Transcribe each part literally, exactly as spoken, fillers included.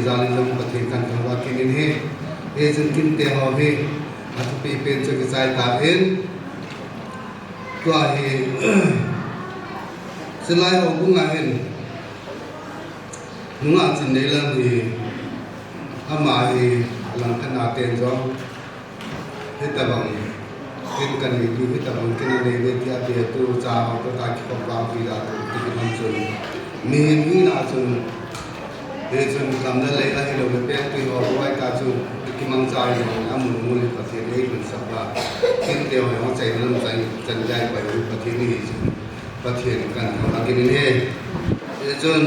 Jal in jong Pathen kathangvah kit in ahi. Hichun kinte ho hi athupi pen chu kichai tan. Tua hi Silai houbung a hin nungah Chinneilam hi ama hi langkhat a ten jong hitabang kin kanei diu, hitabang kin anei diu tia tia tu cha ho toh ta kikhop vangpi a tu ti kiman chun, mihem hina chun, hichun lam le lei ahilou le pengtui ho ruai ta chu kimangcha in amun mun Pathen in eilunsah uva, kinte ho jong achaina lam chan, chan jai pai u Pathen hi chu. Pathen kathangvah kit in ahi. Hichun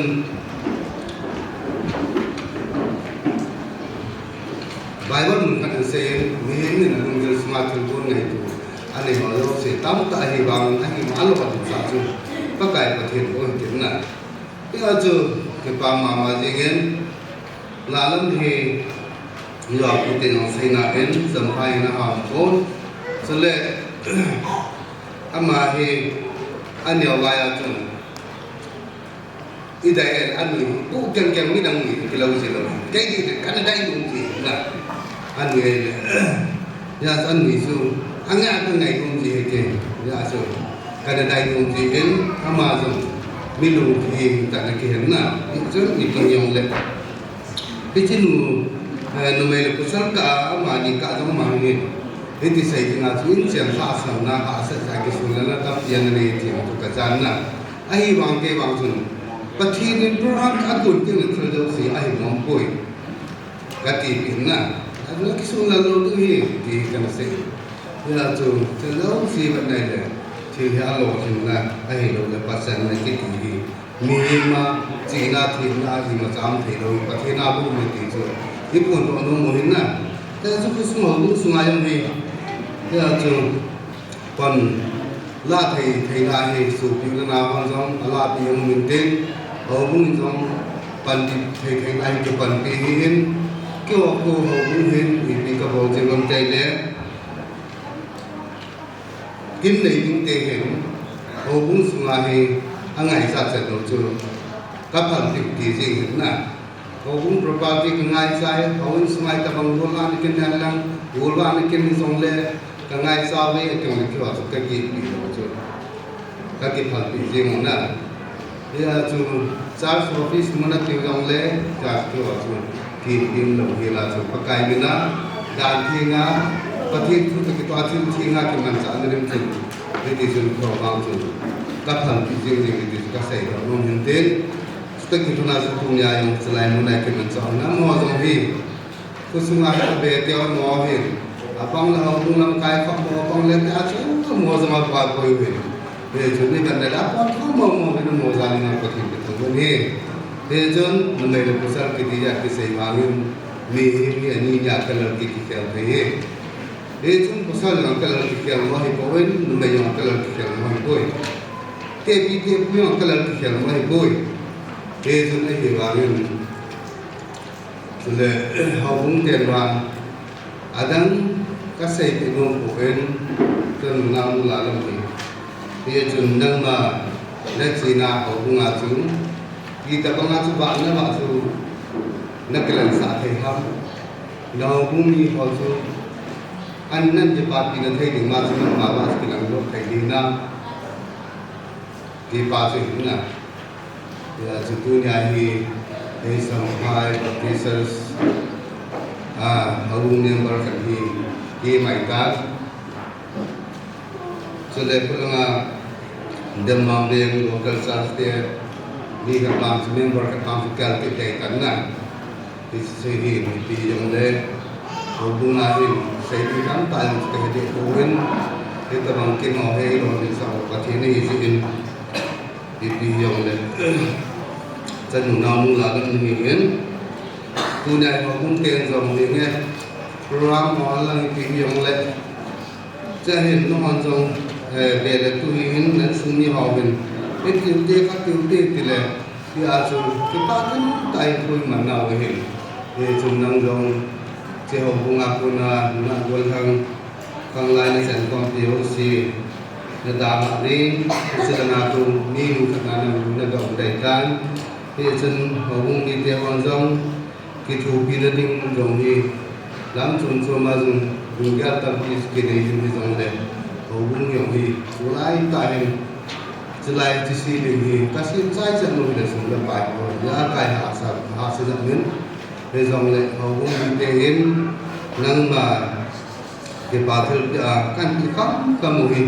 Bible mun khat in asei in, mihem in alunggel sunga thilgon ngaito anei ho jouse tamtah ahi vangin, ahi vang alou a dinsah chu Pakai Pathen bou ahi tin ahi. Hijeh chun kipa mama jeng in, la lam hi Yohapute in asei na in, Champhai in aham pon. Chule ama hi aneo lai a chun, idai el anui, bu keng keng midang nui kilou ji lou. Kei di kana dai nung ji na. Anui el. Ya anui chu, anga ka ngai nung ji he ke. Ya chu, kana dai nung ji in, ama jong mi lungthim tah in akihen na. Hichun ipi jong le. Hiche nu, eh, numei le pasal kah a, amani kah jong ama hi. Hiti sei ding a chu inchen hahsatna, hahsat jeh a kisunlelna tampi ana nei ti chu kachan na. Ahivang kei vang chun, Pathen in program agon teng le thil jouse ahi nom poi. Kati pen na. Ajeh a kisunlel lou diu ahi, ti kana sei. Hijeh chun, thil jouse vet nai le, thil hi alolhinna, ahilou le pasal na kiti hi. Mihem a chihna, themna, imacha um thei lou, Pathen a bou ahi ti chu. Iphondoh nom u ahi na. Hijeh chun khosung houbung sunga jong hi. Hijeh chun pan la thei, theina hi sopi u le nao hon jong, alahpeh jong um intin. Houbung in jong panpi thei, theina hi kipanpi ahin. Keiho, keiho houbung hin, ipi kabol jing ham tile. Kin nei ding te hin, houbung sunga hi angaichat chet lou chu, kaphalpeh ti jing ahi na. Houbung property kangaicha e, houin sunga hi tabang gol vang ana kin hen lang, gol vang ana kin hijongle, kangaicha uve, ati jongle keiho chu kakipi lou chu. Kakiphalpeh jing u na. Hijeh chun church office mun a tiu jongle, church tiu a chun, kitim lou hel a chun, Pakai min a, dan theng a, Pathen thu toh kitoh a thil theng a kimanchah na ding chun, hiti chun keiho vang chun, kaphalpeh jing jing hiti chun kaseidoh nom ahin tin, chutoh kilhon a chun tunia jong chulai mun a kimanchah na mo jong hi, Khosunga hi abe teu mo hin. Abang le houbung lamkai khat mo, abang le te a chu mo jong aboi boi hin. Hichun ni ban le apon thou mo mo hin mo jal in Pathen kathangvah in ahi. Hichun numei le pasal kiti a kisei vangin mihem hi ani nia kalal kikhel thei ahi. Hichun pasal jong kalal kikhel mo ahipoi, numei jong kalal kikhel mo ahipoi. Tepi tepu jong kalal kikhel mo ahipoi. Hichun ahivangin Chule, houbung ten vang, adang kaseipeh nom poi, chun nunga nula lam hi. Hichun nangma nachena houbung a chu, itabang a chu vahna vah chu, nakilensah thei ham. Na houbung mi ho chu, an nan kipapi na thei ding ma chu nangma vah chu kilang lou thei ding na. Kipa chu hin na. Ya, chu tunia hi, hei Champhai Baptist Church, ah, houbung member khat hi, hi mai ta. Chule khulanga, Demam Veng local church te, mi khat bang chu member khat bang chu kal kit dei tan na. Hiche hi, mipi jong le, houbung a hin, seipeh tamtah jong chu kahe deh poi, hitabang kin ho hi lolhinsah u Pathen ahi jeh in, mipi jong le, chanu nao nu la lam ahi in, tunia houbung ten jong hi nge, program ho lang ipi jong le, Chuin nahon jong, eh, ve le tu hi hin, nan sung mi ho hin, i tiu te, ka tiu te, ti le, ti a chu, kipa tamtah in pui man nau hin. Hichun nang jong, che houbung a kona, na gollhang, khanglai na chan khom pi ho si, na dam a ring, sila na tu, mi nu khat na na, na dom dai tan. Hichun houbung mite hon jong, Kithopina ding jong hi lam chom chom a jong lunggel tampi kinei ding hijongle, houbung jong hi tulai tah hin chulai chisi ding hi kasem chai chan u hile sum le pai ho, ijakai hahsa, hahsa jat in, hijongle houbung mite in nangma kipa thilpeh a kahin kikham kham u hi,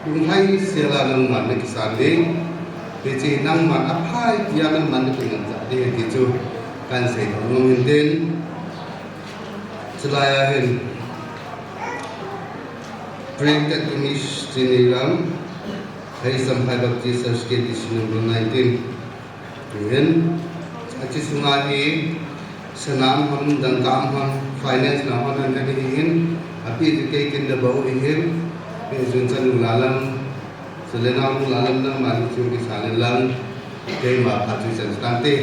lunglhai sel a nangman nakisan ding, hiche nangman aphai tia nangman nakimanchah ding ahi ti chu kahin seidoh nom in tin, chulai a hin Pre-Academic Senior lam, Heisam High Baptist Church K B C number nineteen. Ahin, ache sunga hi, sanam ham, dangka ham, finance na hon an kati hin, api tu kei kin da bou hin, pe jun chanu lalam, chule naonu lalam nangman chu kisan lang, keima phat chu chan tante.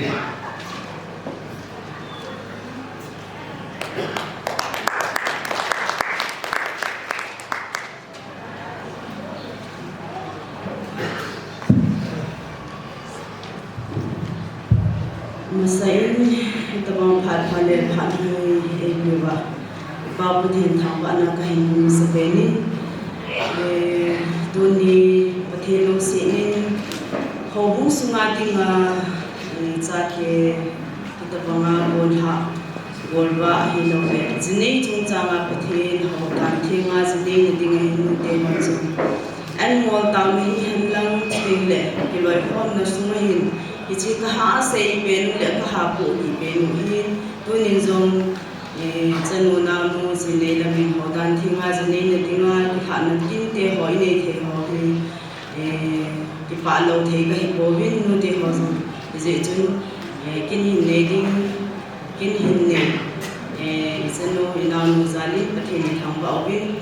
Masa in, hitobang phat pha le phat hi eipeuva Pa Pathen thangvahna kahin masa pen in, eh, tuni Pathen lungset in houbung sunga dinga, eh, chate, hitobanga golhah, golvah ahilouleh jinei chungchanga Pathen houdan thenga jinei na dinga hin nute hon jong anmol taona hihen lang, chuteng le kiloikhomna sunga hin hiche kahahsei pen u le kahahpoh pen u hi tunin jong, eh, chanu naonu jinei lamin houdan thenga jinei na dinga kilhahna kinte ho inei thei ho hi, eh, kipah lou thei kahi pouvin, nute ho jong. Hijeh chun, eh, kin hin nei ding, kin hin nei, eh, ichanu inaonu jal in Pathen ithangvah uvin.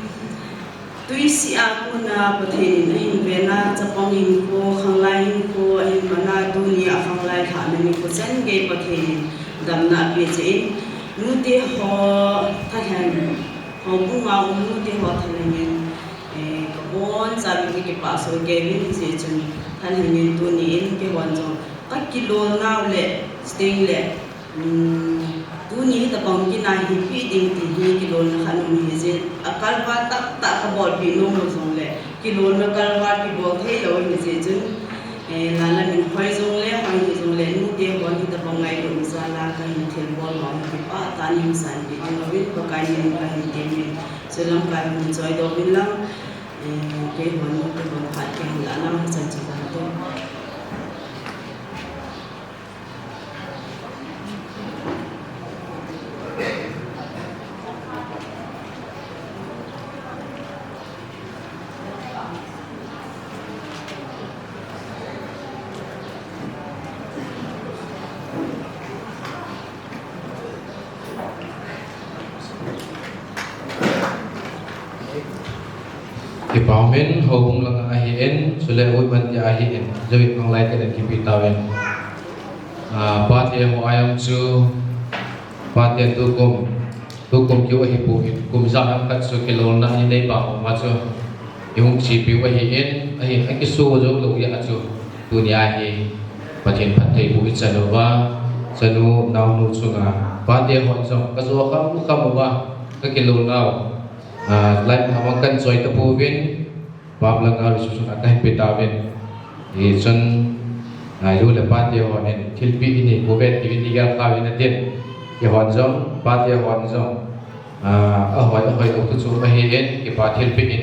Tui sih a kona Pathen in ahin ven a, chapang hinkho, khanglai hinkho ahin man a, tuni a khanglai lhahna nikho chan gei Pathen in damna apeh jeh in, nute ho thalheng, houbung a um nute ho thalheng in, eh, kabonchauvin kakipah soh kei uvin, hijeh chun thalheng in tuni in keihon jong kakilolnau le, chuteng le, um, tuni hitobang kin a hinpeh ding ti hi kilolna khat um ahi jeh in, akalval tahtah kabolpeh nom u jongle, kilolna kalval kibol thei lou ahi jeh chun, eh, lalam in hoi jongle, hoi hih jongle, nute hon hitobang ngailutna jal a kahin thilbol ho hi kipah tah in hin sanpeh ding uvin, Pakai min in kahin temin, chulam kahin hin choidoh uvin lang, eh, keihon nute hon phat kahin lah nau hichan chu kati. Kipah umin, houbung langa ahin, chule uiman tia ahin, jouin khanglai ten kipe tauvin. Ah, pate ho a jong chu, pate tukum, tukum keu ahipoi, kum ijat ham khat chu kilolna inei pang uva chu, ihung chepiu ahin, ahin, akiso jou lou jeh a chu, tunia hi, Pathen phattheiboh ichan uva, chanu naonu chunga, pate hon jong, kajo kham kham uva, kakilolnau. Ah, lai ma ma kan choi tapouvin, pam langa reception a kahin pe tauvin. Hichun, ah, nu le pate hon thilpeh inei pouve tin igel kha uvin atin. Keihon jong, pate hon jong, ah, ahoi, ahoi lou thu chu ahin, kipa thilpeh in,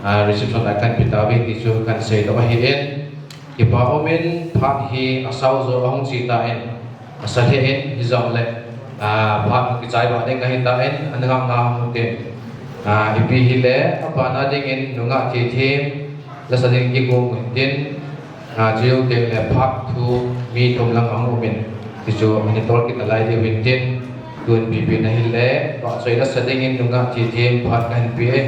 ah, reception a kahin pe tauvin, ti chu kahin seidoh ahin. Kipah umin phat hi asao jo ahung che tan, asa lheh in hijongle, ah, phat kichai ba ding ahi tan, ana ngah ngah u hite. Ah, ipi hile, apat na dingin nungah thilthem, lasa ding kigong u hitin, ah, chujou teng le phat thu mi thum lang ahung umin, hichu ani tol kit nalai diu hitin, tun ipi ipi na hile, vahchoi lasa dingin nungah thilthem phat kahin pe e.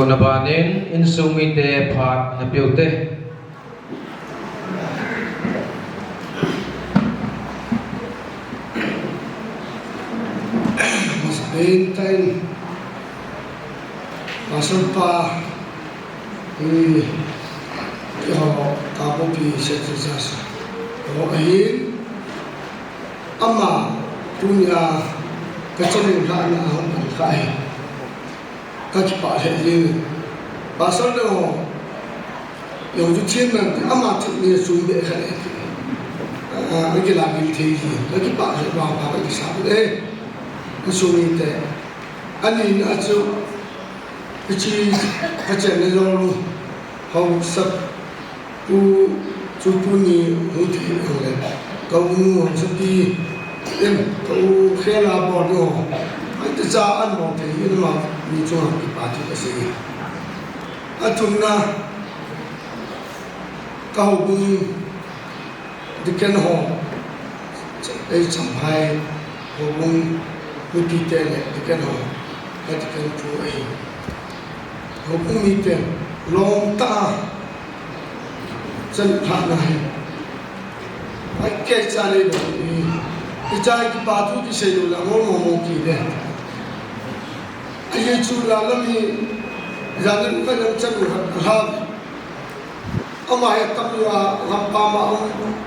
Nabanin insung mite phat napeu te. Masapen tain Pastor pa, i, iho, kakopi secretary sa. Ho ahin, ama, tunia, kachanu lhana ahung pan kha ahi. Kakipah lheh jeng. Pastor le ho, jong chu chin nante, ama chin ni sum be kha le. Ah, kakila gil thei ji. Kakipah lheh vang pa kakisa be. Eh, sum ni te. Ani na chu, kichi, kachenna jong lu. Hausa. Tu, chu tuni hung thei hang le. Ka u nu hausapi, em, ka u khela bol nu. Ai ta cha an bol thei, in ma, ni chunga kipa thu kasei. Athumna, ka houbung, deacon ho, ei Champhai, houbung, mipite le, deacon ho, ka deacon pu ahi. Houbung mite, lom ta, Chan lhahna hi. Ai kei cha nei lo ni. Icha kipa thu kisei lo la ngol mo mo ki de. Ai chu la la mi. Janin ka yang chan ha. Ama he tam ya lam pa ma um,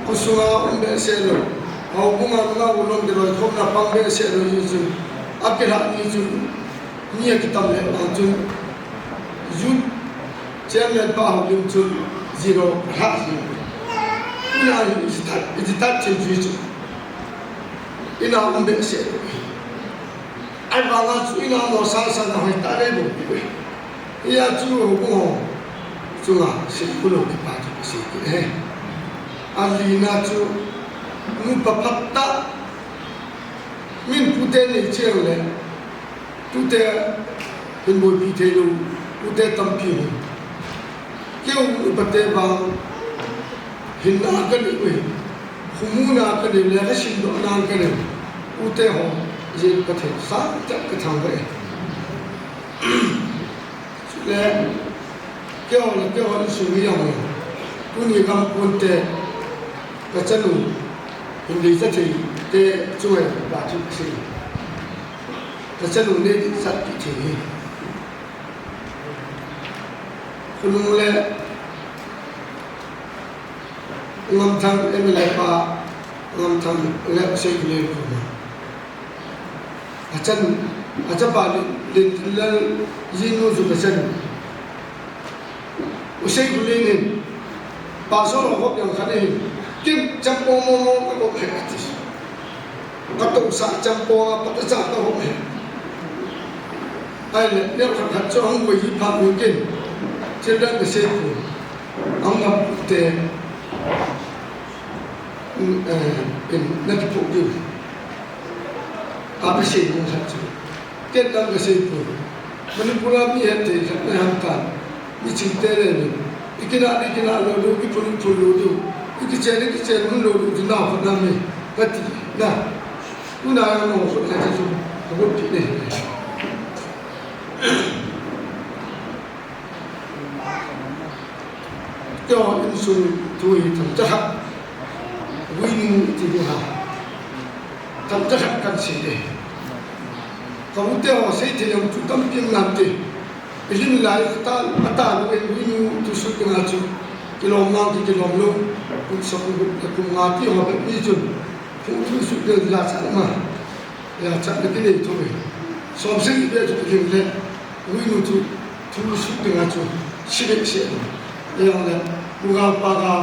um sunga um behseh lo. Houbung a na u lom de loi khom na pang behseh lo ni chu. Akilhah ni chu. Ni akitam le ma chu. Youth Chairman pa houlim chun zero lhah jing. Ina hi iji tat, iji tat chin jui chu. Ina um behseh. Ahivanga chu ina mo sa sa na hoi ta le bo. Iya chu houbung ho. Chunga si kulo kipa chu si ki he. Alina chu nupa phat ta. Min pute nei cheu le. Tute hin boipi thei lou, tute tampi hin. Keu upate vang hinna kanei uve. Khumuna kanei le, kasimdohna kanei. Tute ho, jin Pathen sangtah kathangvah e. Chule, keiho le keiho insung hi jong le. Tuni gam ponte, kachanu, hin deichat thei te, chule, ba chu kasei. Kachanu nei deichat pi thei hi. Khonung le Ngamthang M L A pa, Ngamthang le Usei Khullen koma. Achan, achapa le, le, le, jinu ju kachan. Usei Khullen in, pastor ho hop jong khat ahin, ken champong mong mong ka hop he ati. Ka tohsah champong a pat a cha ka hop he. Ahile, neo khat khat chu ahung koi ji phat un ken. Children kasei poi. Ahung gam pute. In, eh, in, na kipoh diu. Ka kasei nung khat chu. Ken dang kasei poi. Manipur a mi het thei khat na ham tan. Mi chingte le ni. I kinah, i kinah lou diu, i phun, i phun lou diu. I kichen, i kichen mun lou diu, ti nao khat na mi. Kati, na. Tuna jong nong khut khat chu. Ka khut pi ne. Keiho insung thu hi themcha khat. Uinu iti ding ham. Themcha khat kan sei e. Ka u te ho seithei jong chu tampi um nante. I lim lai ata, ata lou in uinu thusut dinga chu. Kilom vang ki kilom lou. Kum som kum, kum nga ti ho bep ni chun. Kum thusut ding jachat ma. Jachat na kinei thou e. Som sagi bep chu kilim le. Uinu chu, thusut dinga chu, sibeh seh. Ahijongle, u gal pa gal,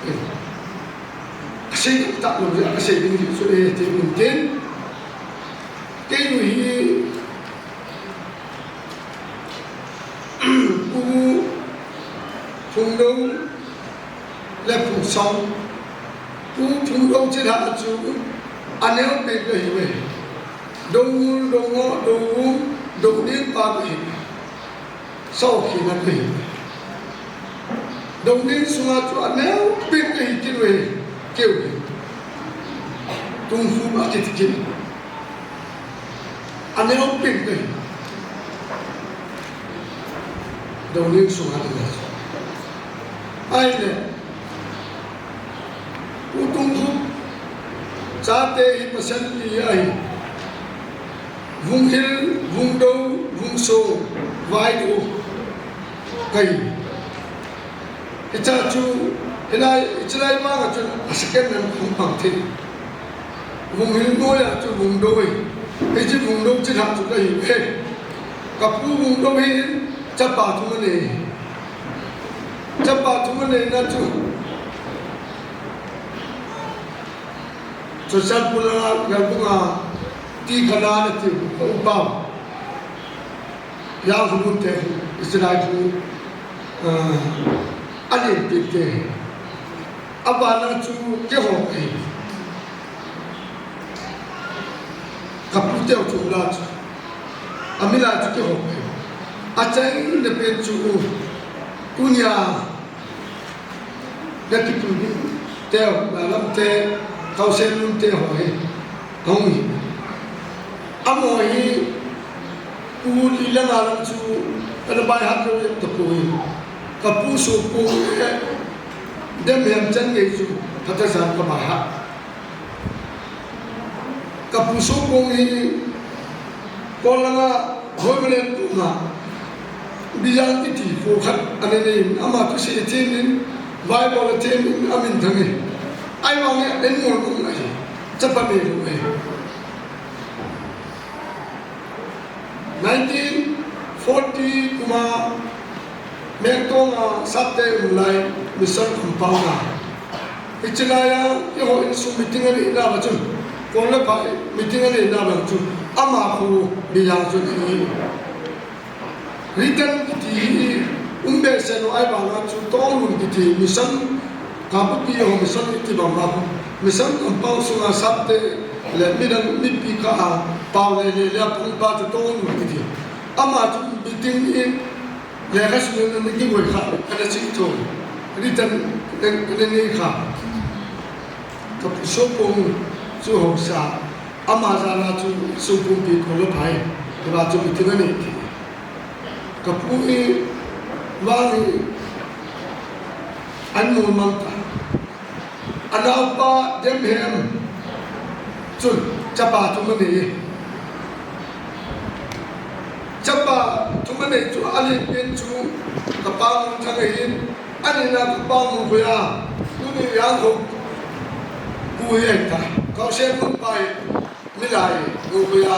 eh, asei tah lou, asei ding chu, eh, ti min tin. Kei u hi, u Phungdong, le Phungsong. U Phungdong chilhah chu, aneo pen kahiuve. Dongul, Dongo, Dongum, Dongding pa kahi. Saokhina kahi. Dongding sunga chu aneo pen kahi kit uve, keu hi. Tungkhum akiti kit. Aneo pen kahi. Dohling sunga dinga chu. Ahile, U Tungkhup chate hi pasal li ahi. Vunghil, Vungdo, Vungso, Vaido, kahi. Hiche chu, hilai, hichelai vanga chu a second name hung pang thei. Vunghil noiya chu Vungdo ahi. Hiche Vungdo chilhah chu kahi. He. Kapu Vungdo hi chapa thum anei. Chapa thum aneina chu Churachandpur langa Ngalbunga Tikana nati u, ka upa u. Yang Hulun te u, Israel u, ah, anei peh te. Abana chu keiho kahi. Kapu teu chu la chu. Amila chu keiho kahi. Achaina pen chu u. Tunia. Nakipu teu, Nalam te, Kausen Lun te ho hi. Ahung hi. Amaho hi. Pu li le nga lang chu, kana baihat lou tapoi. Kapu Sopong le, Demhem chan gei chu, Phatechan ka baihat. Kapu Sopong hi, Kol langa, Hoimalen koma, Bijang kiti kho khat, anei in, ama thusei them in, Bible them in, amin thang e. Ahivangin, en mol mong ahi, chapa neilou ahi. Nineteen forty kuma Mengtonga Sapte um lai mission compound a. Hichelai a, keiho insung meeting anei nauva chun, Kol le Phai meeting anei nauva chun, ama kho Bijang chun hi. Written kiti hi um behseh lou ahivanga chu Tonglun kiti mission, Kangpokpi ho mission kiti bang bang. Mission compound sunga Sapte le midang mipi khat a pao le le le apung pa chu Tonglun kiti. Ama chu meeting in lekha sunna ni kivoi kha, kana chi tho. Written, kana nei kha. Kapu Sopong chu haosa. Ama jal a chu Sopong pi Kol le Phai. Hiva chu meeting anei ti. Kapu hi vang hi an mol mang ta. Anaopa Demhem chun chapa thum anei. Chapa thum anei chu alen pen chu kapa Mungthang ahin, anina kapa Mungkhoja, tuni Jangkho pu hi ahi ta. Kausen Mungpai. Milai, Mungkhoja,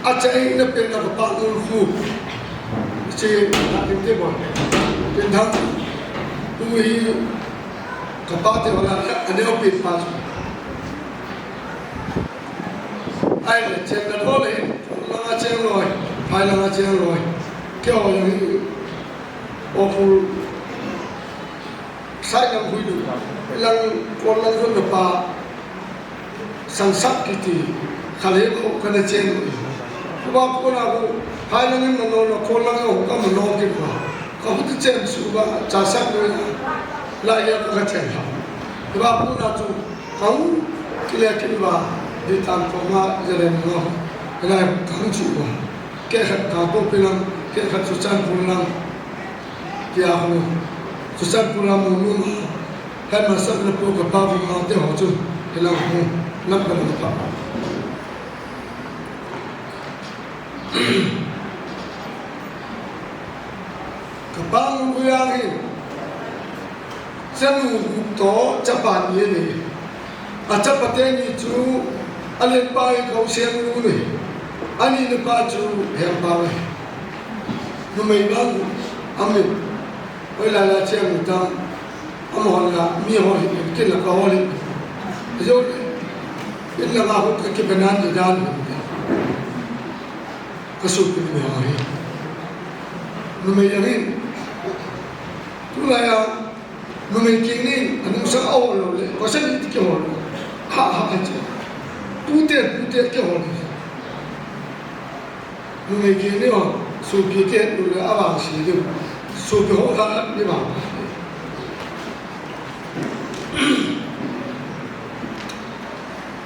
achaina pen a kapa Mungkhu. Che, na pen te bon. Pen thang. Tu hi, kapa te wala, aneo pen pa. Ahile, chen na lou le, langa chen loi, phai langa chen loi. Keiho jong hi, awful. Sai lam hui lu, lang, Kol lang hon na pa, Sangsak kiti, khale ko kana chen. Kuba kona ko, hai lang in mano na, Kol lang ko ka mano ki ba. Ka hut chen su ba, cha sak no ya. La ya ka chen ha. Kuba kona chu, kang, kile kin ba, di tan ko ma, jalen no. Kile kang chu ba. Kehkhat Kangpokpi lang, kehkhat Churachandpur lang. Tia ho, Churachandpur a mun um a, headmaster na pu kapa Vungmang te ho chu, hilang ho, lam ka lam ka. Kapa Mungkhoja hi, chanu gup toh chapa ni anei. Achapa teni chu, alenpa hi Kausen Lun ahi. Anina pa chu Hempau ahi. Numei vang amin. Hoilai lai cheng tam. Amahon la mi ho hi kin la ka ho hi. Ajo in la ka ho ka kipenan di dan. Ka su kin mi ho hi. Numei angin. Tulai a Numei keng nin, anung sang a hol lou le, koisan in ti kihol lou. Ha, ha, ha, ti. Tute, tute kihol lou. Numei keng nin, sopi kihet lou le, avangse diu. Sopi ho kha ni vang.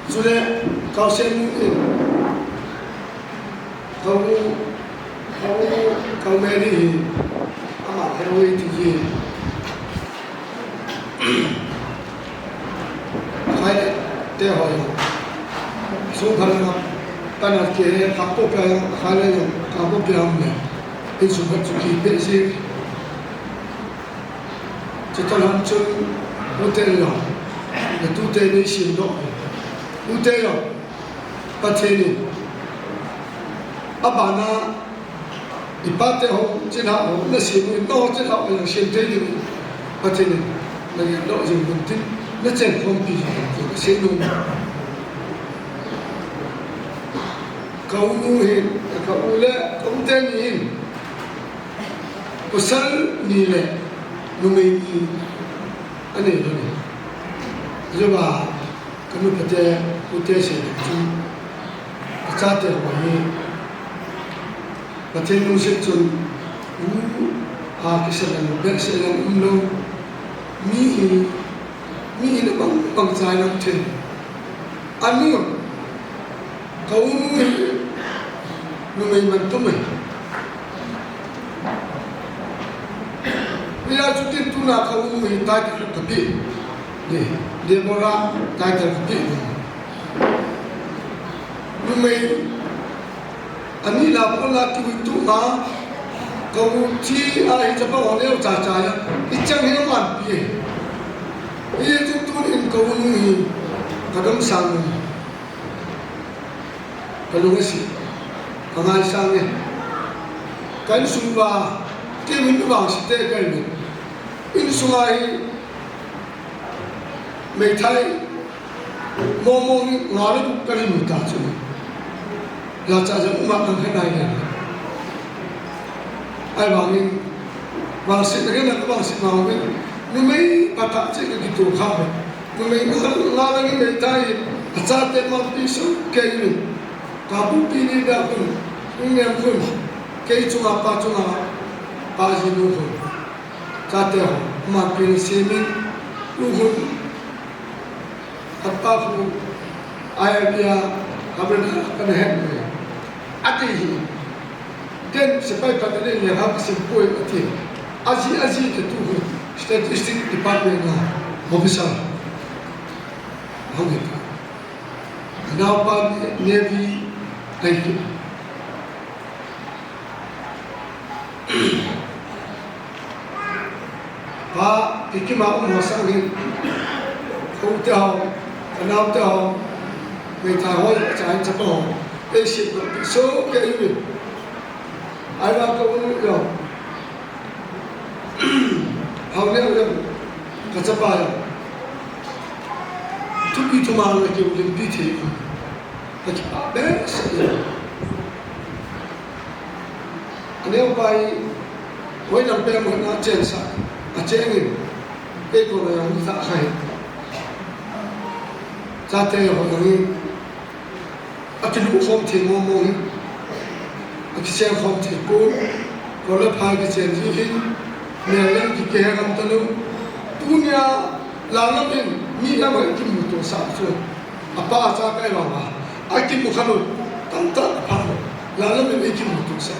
Chule, Kausen nu in, Kau, kau, kau Mary hi, a Oi, ti ji. Khai te hoi. Sung phal na, pana ke, ka po pe, khai le, ka po pe am ne. In sung phal chu ki pe si. Chuti ham chun, u te yo. Natu te nei sim doh. U te yo. Pathen in. Abana, i pa te ho, chin ha ho, na sim u, na ho chin ha ho, na sim te ni. Pathen in. Na ngen doh jing bun tin. Na chen khom pi jing bun tin. Na sim u. Ka u nu hin, ka u le, ka u te ni hin. Pasal ni le numei ni anei lou ni. Jova, ka nu pa te, u te sei chu, ka chate ho hi, Pathen lungset chun, u, a, kisan an, behseh an um lou. Mi hi, mi hi na bang, bang chai lam thei. Anu, ka u nu hi, numei man tum e. Hia chu tin tuna ka u nu hi title ka pe. Ni, Deborah title ka pe. Numei, ani la pon la tu tu ma, ka u thi a hi chapa ho leo cha cha ya. I chang hi man pi e. Hia chu tunin ka u nu hi, ka dam sang nu. Ka lung a si, ka ngaisang e. Ka insung uva, kei min vangse te ka hi. Insung a hi, meithai, momo ni nga le ka ri mu ta chu. La cha ja uma kan he nai le. Ahivangin, vangse na ka vangse ma uve. Numei pa ta che ka kito kha uve. Numei nga, nga la ni meithai, a chate manpi soh kei ni. Ka bupi ni da khun, ni nem khun, kei chunga pa chunga, pa ji nu khun. Chate ho, manpi ni semin, u khun, a pa khun, ai a bia, a bia na, ka na het ni. Ati hi, den sepai pa ni le ha ka sim poi ati. Aji, aji te tu khun, Statistic Department na, officer. Hong hi ta. Anaopa Navy ahi. Pa, Kikim a um ho sang hin. U te ho, anao te ho, meithai ho, cha in chapa ho. Ei sip, so ke yu. Ai va ko u yo. Hau ne u yo. Ka chapa yo. Thupi thumang le keu limpi thei u. Ka kipah behseh e. Aneo pa hi, hoi lam pem hoi na chensah, a cheng in, kei koma jong hung sah kha hi. Chate ho jong hi, akiluh khom thei momo hi, akichen khom thei pon, kol le phai kichen ji hin, mel jong kikeh gam talou, tunia, Lalam in mi lam a kimuto sah chu. Apa acha kai vang a. Akimu kha lou. Tamtah apha lou. Lalam in kimuto sah.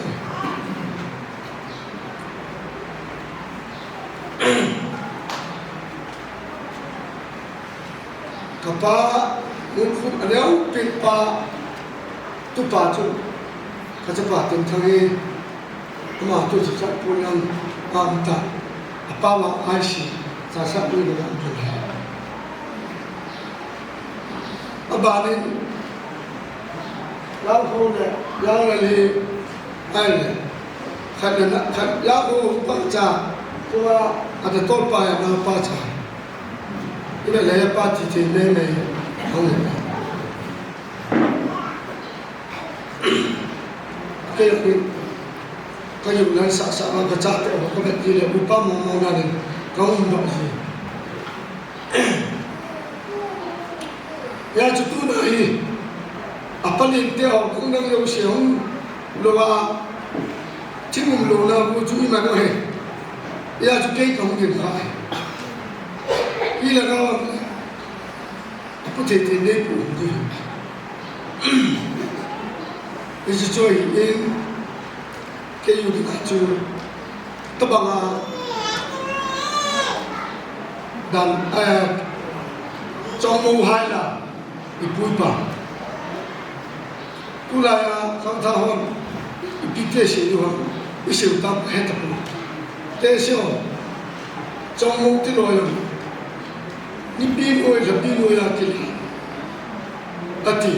Kapa mun khu aneo pin pa tu pa chu. Ka chapa Temthang hi. Ama tu chu chat pon jong a um ta. Apa vang aisi, chasah poi le vang pon he. Abanin, Lalkho le, Lalrali, ai le, khat le na, khat Lalkho pa cha, tua, ata tol pa ya na pa cha. Ina le pa ti ti me me, hong le. Kei, kei, ka yum nan sah sah a ka chate ho ka vet ji le upa mong mong nan in ka um doh ji. Hia chu tuna hi, a palin te ho kong dang yo se hung lo a, thing um lo na bu chu i man o he. Hia chu kei ka hung din kha he. I la ka Pu thei thei nei pu um ti. Hichu chu ahin, kei u ding a chu, tabang a, Dan, eh, Chongmo hai la, ipu ipa. Tulai a, khangthah hon, ipi ti asei diu ham, isei u tam, he tapoi. Ti asei u, Chongmo ti loi u. Nipi noi, lhapi noi a kila. Ati.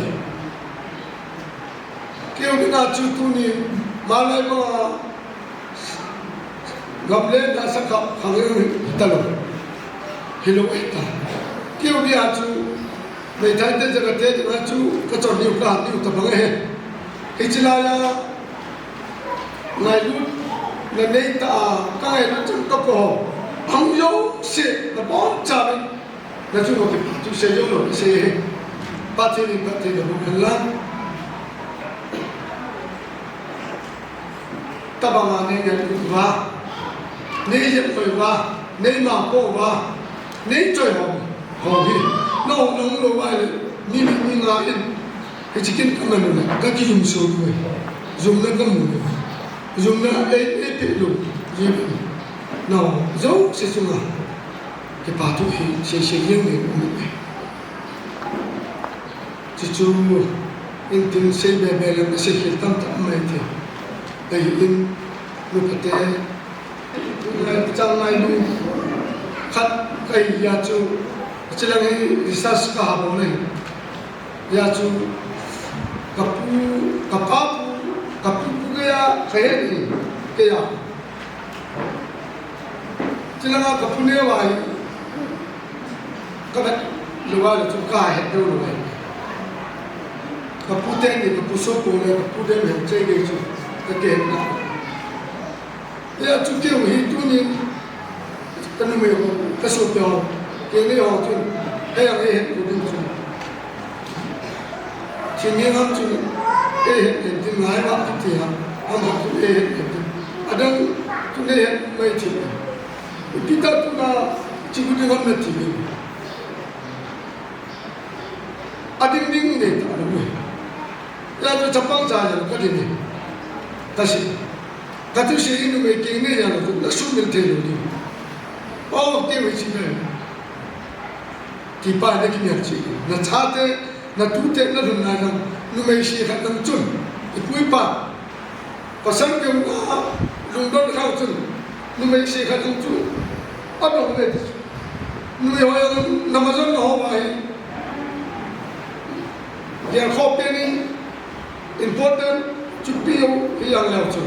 Keu dinga chu tuni, malai banga, gamle na sakha, khangin talou. Hilou e ta. Keu dia chu, meithai te jaga te dinga chu, kachon niu kahat niu tabang e. Hichi laiya, ngailutna neitah a, kangailut chun kapo. Ahung jouse, nabonchauvin. Nachu mo kipathu sei joulou, sei he. Pathen in phatthei naboh hen lang. Tabanga nei ngailut uva, nei jep koi uva, nei mangpo uva, nei choi hom, hom hi. Nahung, nahung lou uva le, mi, mi, mi nga in. Hichi kin kaman u le, kakijum soh uve. Jumna kamu uve. Jumna ei, eipeh lou, jep. Nahung, jouse chunga. Kipathu hi, sei, sei jeng nei um uve. Chuchu, in tin sei be be le, sei khel tamtah um mai thei. Ahin, nu pate, ngai, chang ngai nu, khat kahi a chu, chilang hi research kaha bol e. Hia chu, kapu, kapa pu, kapu pu geiya, kahe ni, geiya. Chilanga kapu neo a hi, kavet lou a le chu kahet lou lou ahi. Kapu teni, kapu sopo le, kapu dem hen chei gei chu, kakihet na. Hia chu keu hi tunin, kanumei ho, kasopi ho, kei nei ho chun, hei ang eihet lou ding chu. Thil ni ngam chun eihet lou ding ngai vang kiti a, ngam chun eihet lou ding. Adang chun eihet mai thil. Ipi ta tuna, chi gu ding ngam na ti ding. Ading ding nei ta lou e. Hia chu chapang cha jong kadin e. Kasei. Kathusei in numei keng nei jong chu nasumil thei lou ding. O, keu hi chi nei. Kipa nei kimial chi. Nachate, natute, nalhun nai jong. Numei sei khat jong chun. Ipu ipa. Pasal keu na lungdon khang chun. Numei sei khat jong chun. Adong le. Numei ho jong namajon na ho ahi. Gelkhoh pen in important chu pi u hi jong leu chu.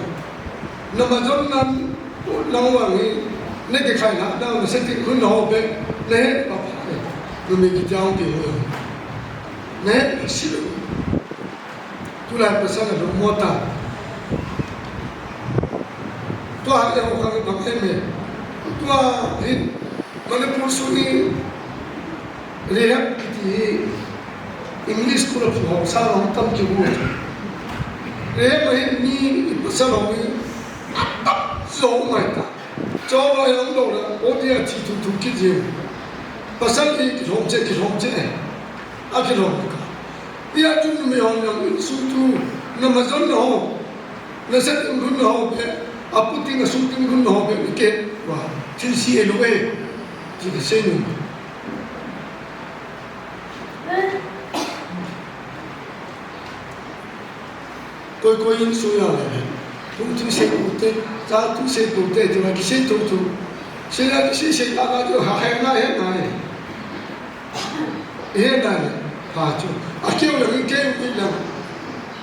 Namajon nan lang vang hi, nakikhai na, nang nasetin hun ho be, nahet pa pa e. Numei kiti a hung pi u. Nahet pa si lou. Tulai pasal a lungmong ta. Tua hi ho khang bang em e. Tua hin Manipur sung hi rehab kiti hi English school a phu ho sa ho tam kibu. Rehab a hin mi pasal ho hi atam jo mai ta. Cho lo yang do la, o dia chi tu tu ki ji. Pasal hi kilhom che, kilhom che. Akilhom ka. Hia chun numei ho jong insung thu, namajon na ho, nasetin lhun na ho be, aputing asungting lhun na ho be, ike, wa, thil si e lou e, ti kasei nom. Koi koi insung a le, tu tu sei pu te, cha tu sei pu te, ti ma kisei tu tu. Sei la kisei sei la la tu ha hai na hai na e. He na le, ha chu. A keu le, keu ni le.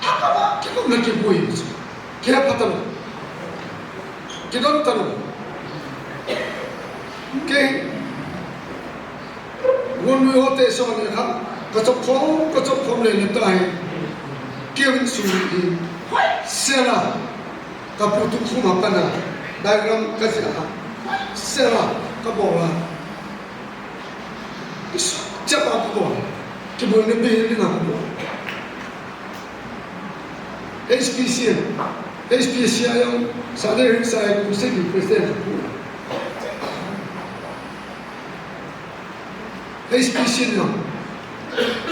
A ka ba, keu na kibui. Keu pa ta lo. Kidon ta lo. Keu. Ngun nui ho te so le kha, kachop khom, kachop khom le le ta hi. Keu in su hi. Sela. Kapu tu khum a pana. Diagram kaji a. Sela. Kabol a. Isu. Chapa kabol. Kibol ne be ni na kabol. H P C, H P C a jong, Sunday Hillside Crusade President. H P C a jong,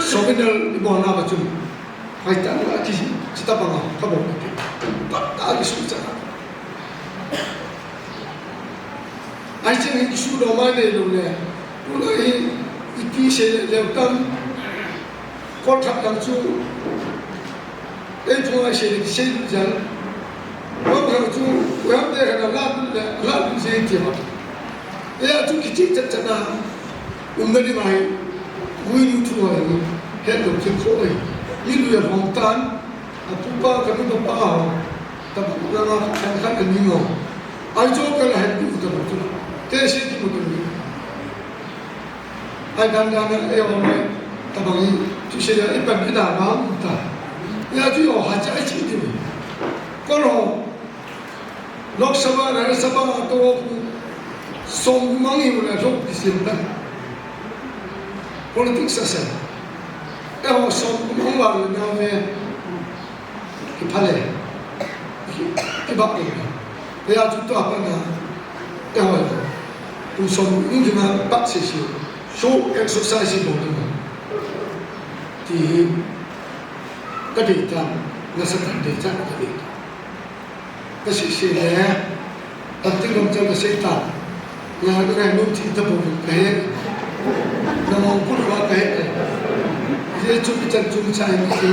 souvenir ibolna a chun, hoitah a ki, chita banga, kabol. Pat a kisu cha. Ai chen kisu lo mai nei lo le. Ti sei le leu tam, kol thak tam chu, ei phung a sei le sei lu jang. Kol thak chu, u ham te khan a la le, la lu sei ti ma. Ei a chu kichih chat chat na, um na di mai, ui lu thu ai, het lo chin kho ai. Mi lu ya hong tan, a pu pa ka mi pa pa ho, ta pu na ma khan khan a mi ngo. Ai chu ka la het tu ta tu. Te sei ti mo tu. Ai dan dan a, eh, oh, mai, tabang i, tu se ya, i pan i da ma, ta. Ya tu yo, ha cha i chi ti mi. Kon ho, Lok Sabha, Rajya Sabha, to, som mang i mu la, lok di sim ta. Politics a sa. Eh, ho, som mang wa na me. Kipha le. Ki, kibak le. Te ya chu tua pa na. Te hoi. Kum som in juna bak se se. So exercise bo tu. Ti. Ka de ta. Na sa ta de ta ka de ta. Ka se se le. Ka ti lom chan ka sei ta. Nga ka ngai nom ti ta bo ka he. Na mo ku ka he. Ye chu ki chan chu cha in ki.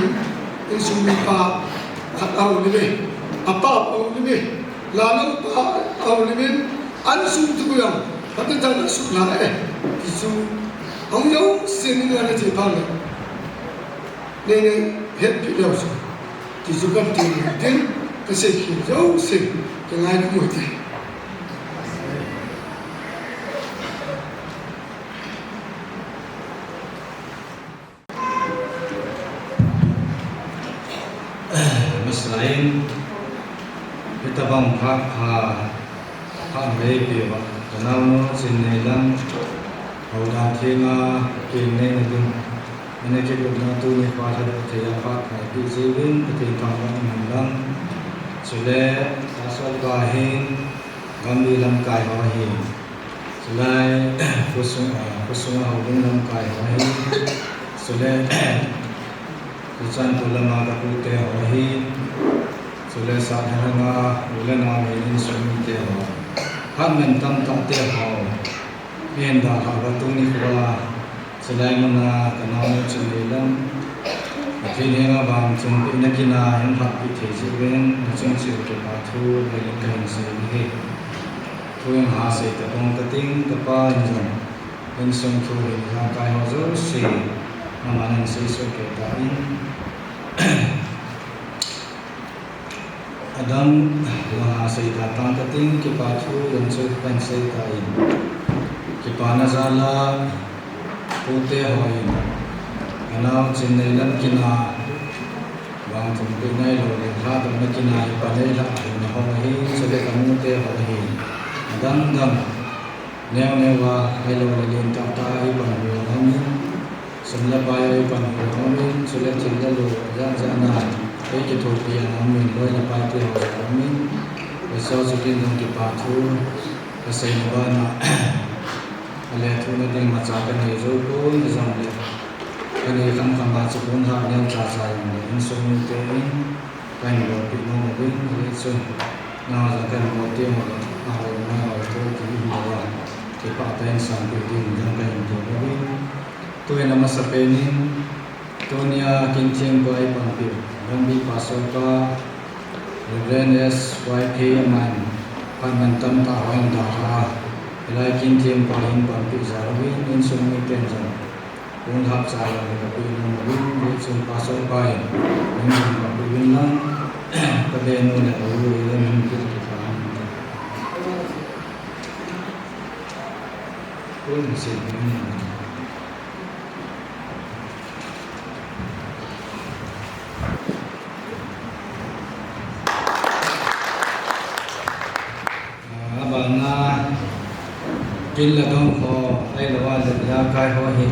Insung mi pa khat a ho ni me. A pa ho ni me. La lam pa ho ni me. An sung tu yang. Ka ta chan sung la e. Ki su. Ang yo sin ni la na che pa le. Nei nei, het pi leu su. Ti chu kan ti tin, ka sei khin jouse, ka ngai na mu te. Masain, hitabang phat pha, phat mei pe va, ka naonu Chinneilam, houdan thenga, kin nei na ding. Ana kigotna tuni kho Lhadou thei a phat pha eipeh jeh uvin Pathen thangvah in umhen lang. Chule, Pastor pa hin Gambih lamkai ho ahi. Chule, khosung, ah, khosung a houbung lamkai ho ahi. Chule, Churachandpur lama ka pute ho ahi. Chule, Sahel lama u le nao ahi, insung mite ho. Phat mantam tah te ho. Ahin dalhah uva tuni kho a, chulai mun a ka naonu Chinneilam, Pathen henga vang chun pehna kin a hin lhahpeh thei jeh uvin, nachung cheh u kipa thu lelin kahin sei ahi. Thu in ha sei ta bang kating, kapa in jong, insung thu hin ijakai ho jouse, aman ahin sei soh kei tan. Adang, langa sei ta tang kating, kipa thu jong chu kahin sei tan. Kipana jal a, pute ho in, ka nao Chinneilam kin a, vang chun pehna ahilou le, lhadonna kin a, hi pan ei lhah hina ho ahi, chule ka nute ho ahi. Adang dang, neo neo a, ahilou le lentah tah a, hi pan hina ho ahi. Sum le pai a ei panhu aumin, chule thil le lo, jan jan a ei kithopi aumin, loi le pai te ho aumin, Isua chu kin jong kipa thu kasei na bana, alethuhna ding imacha kanei jou pon, hijongle kanei kham kham a chu pon lhah neo cha cha jong le insung mite in, Kahin bolpeh nom uvin, hijeh chun, nangho jong kahin bol teng uleh, ahoi ngai hoi thou ti hih louva, kipah tah in sanpeh ding jong kahin bol uvin. Tuin amasapen in, tunia kin thempu a eipanpeh u, Gambih Pastor pa, Reverend S Y K aman, phat mantam tah ho ahin dalha a, hilai kin thempu a eipanpeh jal uvin, insung miten jong, Pon lhah cha jong kapeh nom uvin, hijeh chun Pastor pa in, min jong kapeh uvin lang, ka benu le ka u le min peh kit ta. Pon sei peh nom. Ah, abana, kin le dong ho, ahilou le ijakai ho hi.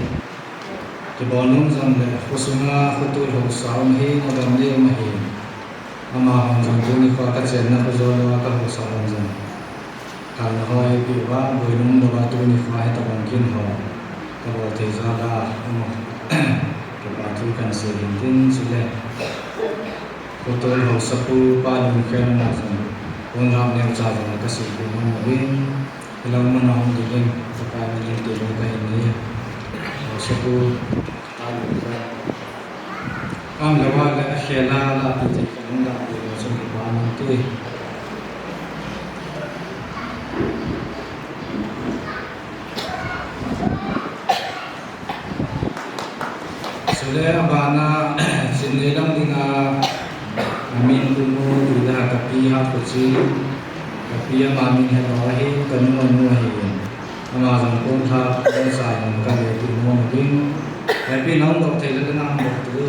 Kibol nom jong le, khosunga khotol haosa um hi, nagam le um ahi. Amahon jong tuni kho a kachenna kho jol a kahausa hon jong. Kalna ho eipeh uva, boina um louva tuni kho a hitabang kin ho. Kabol thei jal a, um. Kipa thu kahin sei hin tin, chule. Khotol haosapu pa Lungkhen na jong, pon lhah neocha jong kasei peh nom uvin, hilai mun a hung dingin, Pakai min in tilou kahin nei. Ku, a lu ka. Am la wa la a khela la pi te ka nung la pi la sung ki pa nung ti. Sule abana, Chinne lam dinga, amin Kumu, ila kapi ha kuchi, kapi ama min he lo hi, kanu anu hi. Ama jong kon tha, kon sa jong ka le ti mo mo ding. Happy nong dok thei le na mo tu.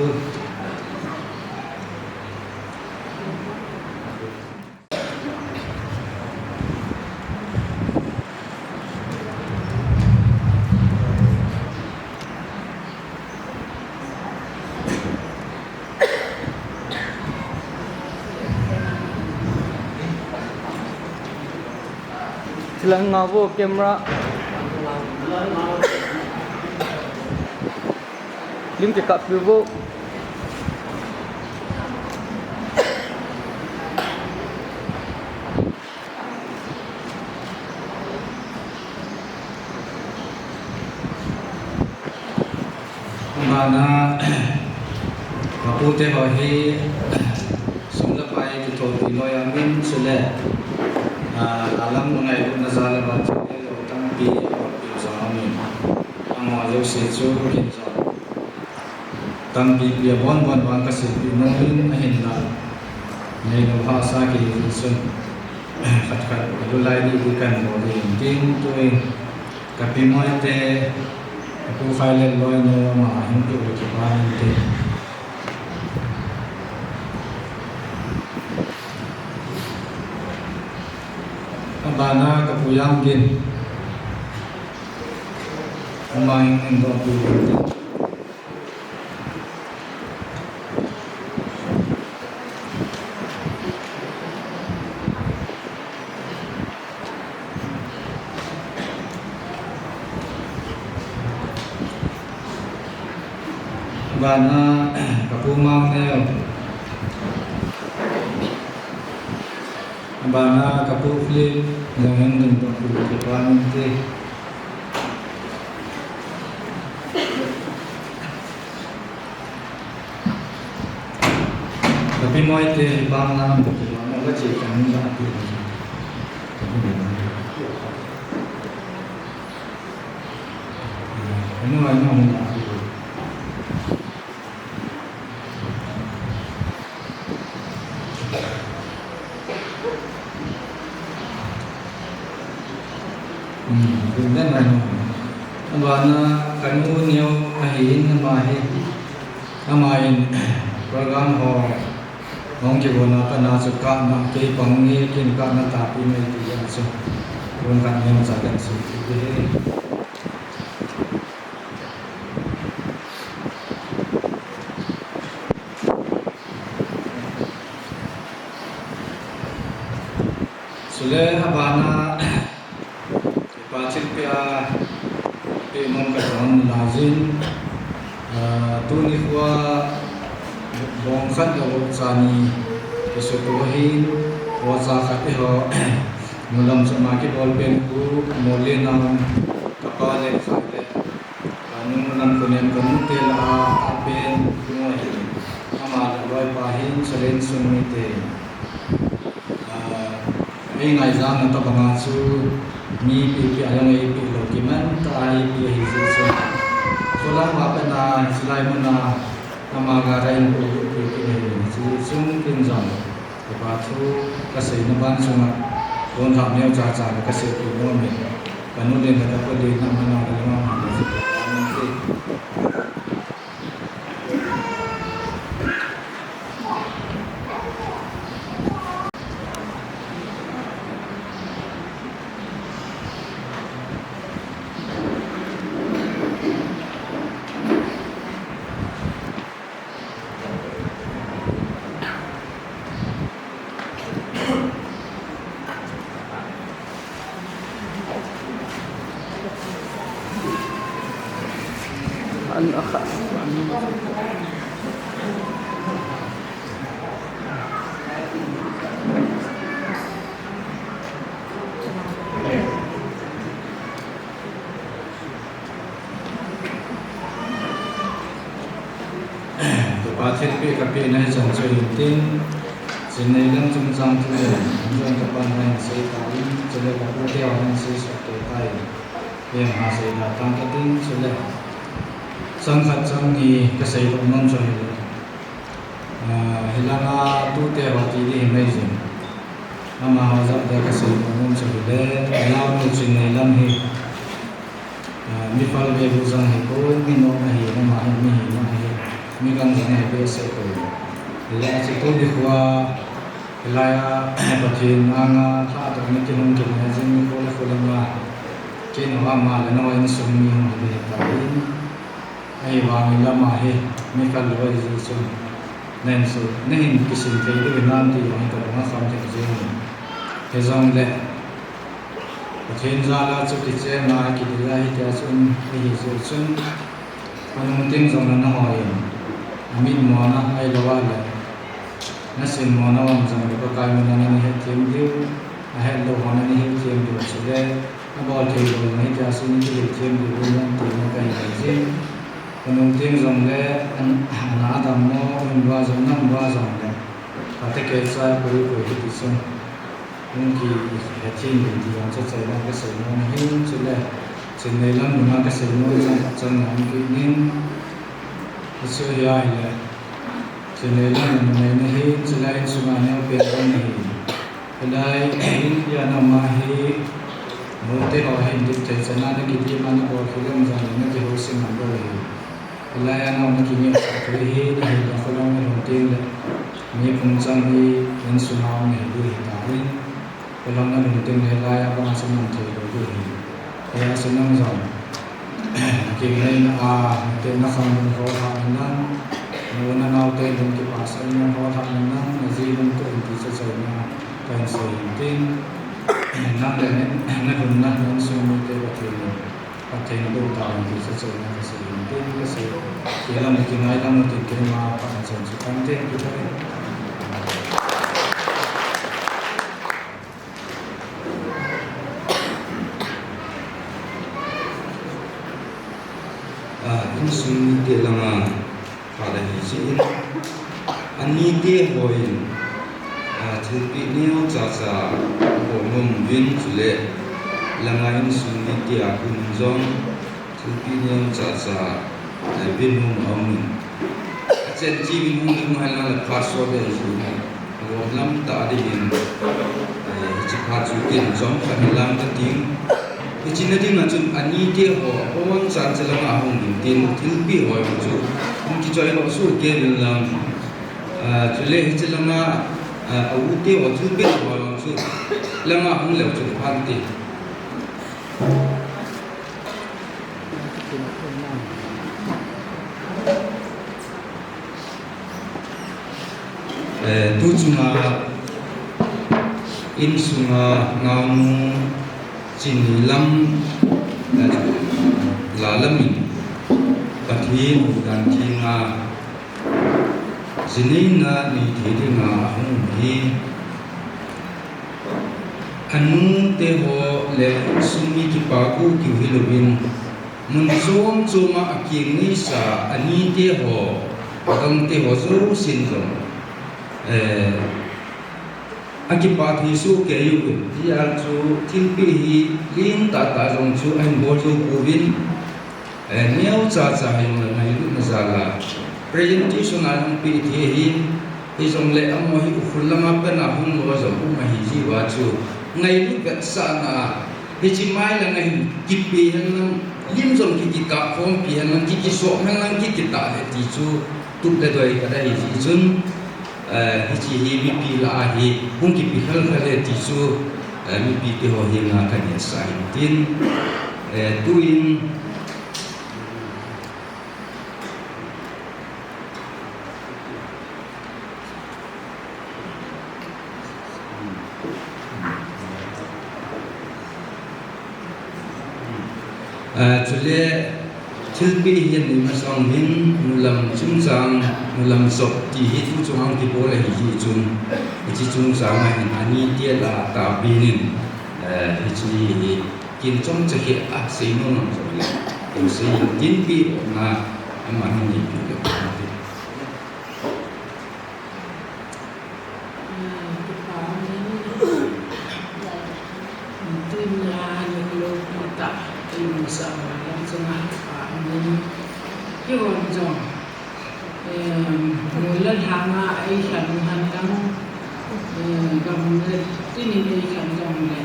Silang ngabo camera. Lim ke kap vo. Bana, kapu te ho hi, sum le pai kithopi noi amin sule. Ah, alam ngailut na jal a ba chu lo tampi, lo pi jong amin. Ama jouse chu kin jong. Tampi pi a bon bon vang ka seipeh nom in ahinla. Nei lo hahsa kei jin sun. Khat khat ka lu lai di di kan bol in tin tuin. Ka pi Moite, ka pu Phailet loi nu ama hin pi u kipa in tin. Abana ka pu Yanggin. Ama hin hin dong pi u tin. Bana, ka pu Mangneo. Bana, ka pu Philip, jong hin ding dong pi u kipa in tin. Ka pi Moite, bang lam, ka pi Moite, ka che kan la pi. Anu, anu, anu. Hmm, ding den anu. Abana ka nu neo ahin ama hi. Ama in program ho hung kibol na pat na chu ka na kei pang nge kin ka na tapi mai ti a chu. Kun ka nem cha kan su ti he. Sule abana, kipa thilpeh a, peh nom ka don lajin, ah, tuni khoa, bong khat lou cha ni, kisuto hin, vohcha khat iho, nulam chama kibol pen khu, Molin nam, kapa le khat le, Kanu nam kunem kanu te la a pen kunu ahi. Ama la loi pa hin salen sung mi te. Ah, ei ngai jang na ta banga chu mi pi pi a jong ei pi lo kiman ta ei pi hi ji chu. Khulang wa pa na silai mun a ama ga rai pu pi pi hi ji chung kin jong. Kipa thu ka seina ban chunga, don thah neo cha cha ka seipeh nom e. Ka nu le ka pa le na mana ka ma ha. An akha, an. Kapa thilpeh kapeh na hi chan chu hin tin, Chinei lam chungchang thu hin, an jong kapan na hin sei ta in, chule kapu te ho na hin sei sot kei ta in, hiam ha sei da tang katin, chule chang khat chang ni kasei doh nom chu hile, ah, hilanga tute ho ti di hi mai jing. Amaho jal a kasei nom chu hile, Lhagao Chinei lam hi, ah, mi phalbe bu jong hipon, mi nom ahi, ama hi, mi hina ahi, mi gam jong ahi behseh poi. Hijeh a chu tuni khoa, hilai a, Pathen anga, lhahdohna kihung kinei jing nikho le kho langa, ken ho ama le nao insung mi hung hi ding ahitai. Ahivangin lama hi, mi khat lou ahi jeh chun, nahin su, nahin kisin thei diu hinam ti jong hi kalunga kham thei jeng in. Hijongle, Pathen jal a chu kichenna kidei a hitia chun, ihi jeh chun, khonung teng jong le nahoi in, amit mona ahilou a le, nasin mona um jong le Pakai min a nahin hetthem diu, ahetlou ho nahin hetthem diu chule, abol thei lou jong hitia chun kihetthem diu ahi nam ti na kahin sei jin. Khonung teng jong le, an, ana dammo, um uva jong, na um uva jong le, phatah kei cha koi koi hiti chun, hung kihetthem diu ti jong chu achaina kasei nom ahin, chule Chinei lam nunga kasei nom jong chan jong kit nin, hichu hi ahile, Chinei lam nunei nahin, chule insunga neopen nahin. Hilai India nam a hi, mote ho hin dipthei chan a nakitim a nabol khel lem jong le nakihousim man lou ahi. Hilai a nao nakingeh sah thei hi, nahile kholhang nalhun teng le, mi phung chang hi insunga um nahi diu ahitan, kholhang nalhun teng le hilai a banga chu man thei lou diu ahi. Hijeh a chu nang jong, nakingneina a, natehna khang hung hol hah in lang, na u na nao te lung kipah sah in lang hol hah in lang, naji lungtoh in ti chu achaina kahin sei in tin, nang le na, nalhunna, na insung mite Pathen in phatthei naboh tahen ti chu achaina kasei in tin, kasei, kei lam le kingai lam u tin keima phat chan chu kan tin, kipah e. Ah, insung mite langa phat ahi jeh in, anite hon, ah, thilpeh neocha cha abol nom uvin chule, langa insung mite a kon in jong thilpeh neocha cha, eh, ven nom aum in. Achen cheh uvin hung le hung hen lang le phat sot le jong, alom lam tah dingin, eh, hiche phat chu ken chomkhat hin lang kating. Hiche na dinga chun anite ho, abon chan che langa hung ding tin, thilpeh ho jong chu hung kichoi lou soh kei uvin lang. Ah, chule hiche langa, ah, a u te ho, thilpeh ho jong chu langa hung leu chun pha inte. Eh, tu chunga insunga naonu Chinei lam, eh, la lam in Pathen huhdan thenga jinei na nei thei dinga ahung hi. Anu te ho le insung mi kipa khu kiu hilouvin, mun chom chom a akeng neisa ani te ho, adang te ho jousen jong, eh, akipah thei soh kei uvin, hijeh chun thilpeh hi lentah tah jong chu ahin bol jou pouvin, Eh, neocha cha hijongle ngailutna jal a presentation a jong pe thei ahin, hijongle amaho hi Ukhrul langa pat a hung lou jong um ahi jeh uva chu ngailut vetsahna a hiche mai langa hin kipe hen lang, lim jong ki, kikah khompi hen lang, ki, kisop hen lang, ki, kitah le ti chu tup le doi khat ahi jeh chun, eh, hiche hi mipi lah a hi hung kipe khel khel e ti chu, eh, mipi te ho henga kahin sah in tin, eh, tuin Ah, chule thilpeh hi anei masang uvin, nulam chungchang, nulam jop ti hi tu chunga kibol ahi jeh chun, hiche chungchang a hin ani te lah a tapen in, eh, hiche hi kin chomcha khat a seinom jong le, kin sei in tin, peh na, ama hin nei peh le. Sa lam chunga pa amin. Kihon jong, em, mol le lhanga eikhen u henlang, em, gam le tinin eikhen jongle,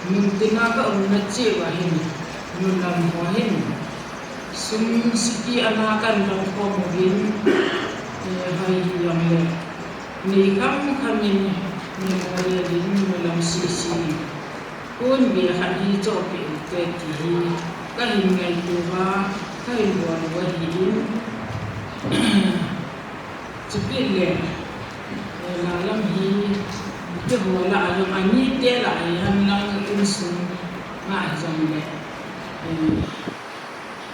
mun tina ka umna cheh uva hin, mun lam ho hin, sum siki ana kan dong khom uvin, eh, hoi hi jongle, nei kham khamin, memorial in, mun lam sisi in. Kon bia khat hi chohpeh ute ti hi kahin ngaito uva, kahin bol uva ahin. Chupet le, eh, la lam hi, keiho lah a jong, anite lah a hi henlang insung nga jongle, eh,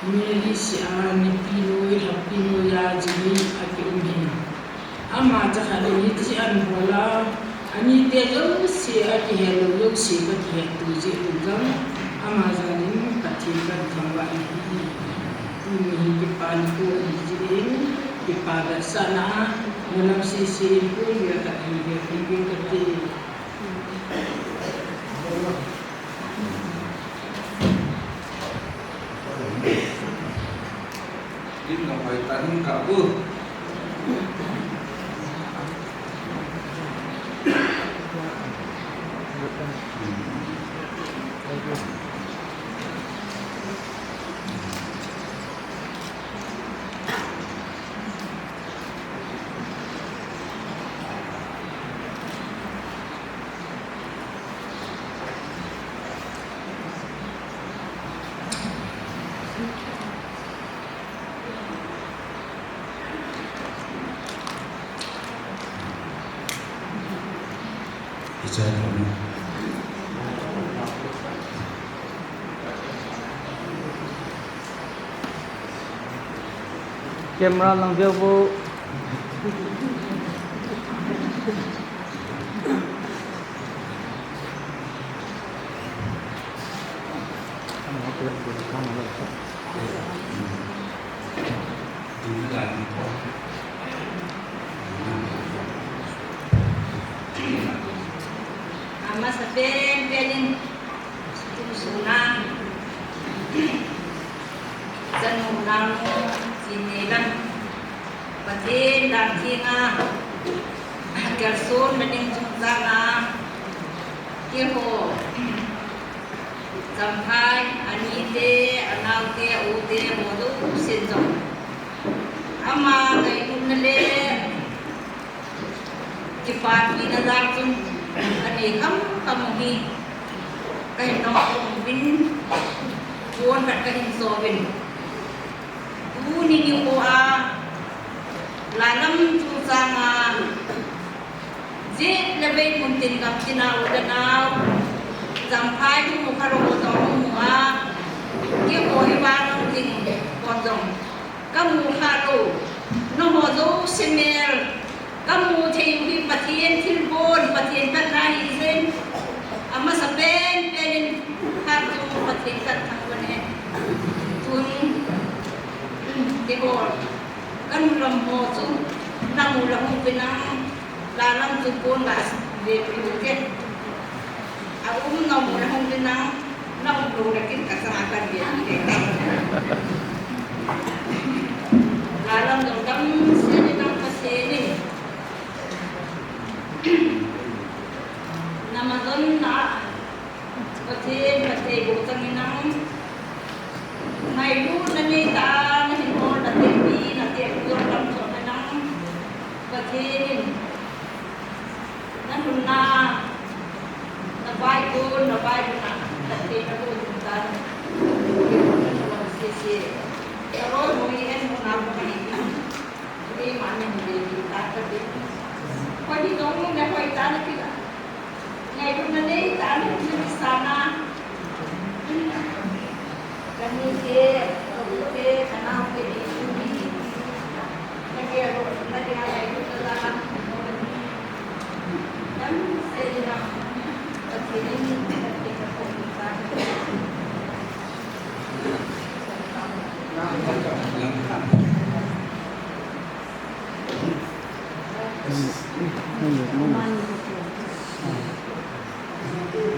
Mary Sia, Nipi Noi, Happy Noi a, Jimmy a kium hi. Ama chakhat in hiche an bol a, anite jouse a kihe lou jouse kakihet tu jeh un jong, ama jal in Pathen kathangvah in ahi. Tuni hi kipa nikho ahi jeh in, kipa vetsahna a, nalam sese in kon bia khat hin bia kon bia kate. Lim na hoi ta hin ka bu. Camera lang veu vo. Amasa pen pen in. Tum suna, chanu nanu, chini lam, Pathen dan thenga, kalson na ding chungchanga, keiho, Champhai, anite, anaote, aute, ho jousen jong. Ama ngailutna le, Kipana jal chun, kanei kham kham u hi, kahin dong khom uvin, kon khat kahin so uvin. Tuni nikho a, la lam chungchanga, jet le vei mun tin gam tina u le nao, Champhai thu mu kha lou ho jong mu a, keiho hi vang ding kon jong. Kamu kha lou, nangho jouse mel, kamu thei u hi Pathen thilbol, Pathen phatna ahi jeh in, amasa pen pen in, khat chu Pathen kathangvah e. Tun, keiho, kanu lam ho chu, namu le hung uvin lang, la lam chu kon la ve pi u te. A um nom le hung uvin lang, na um lou le kin ka changa kan ve pi u te. La lam jong damsel in lang Pathen in. Na ma don na. Pathen, Pathen, Pathen, in nang. Ngailutna nei tah a, na hin bol na te pi, na te pu jong lam chom in nang. Pathen in. Na lhunna, na vaihom, na vailutna, na te na pu jong ta. Na lhunna na lam sese. Na loi mo i en mo na mo ka ni. Ni ma ni mo ni ta ka ni. Ko ni dong mo na ko i ta na pi la. Ngailutna nei tah a, na kisan a. Ka nute, ka u te, ka nao te, i u ni. Na ke ro, na ke a ngailutna la. Damsel in lang. Ka ti ni, ka ti ka ko ni ka.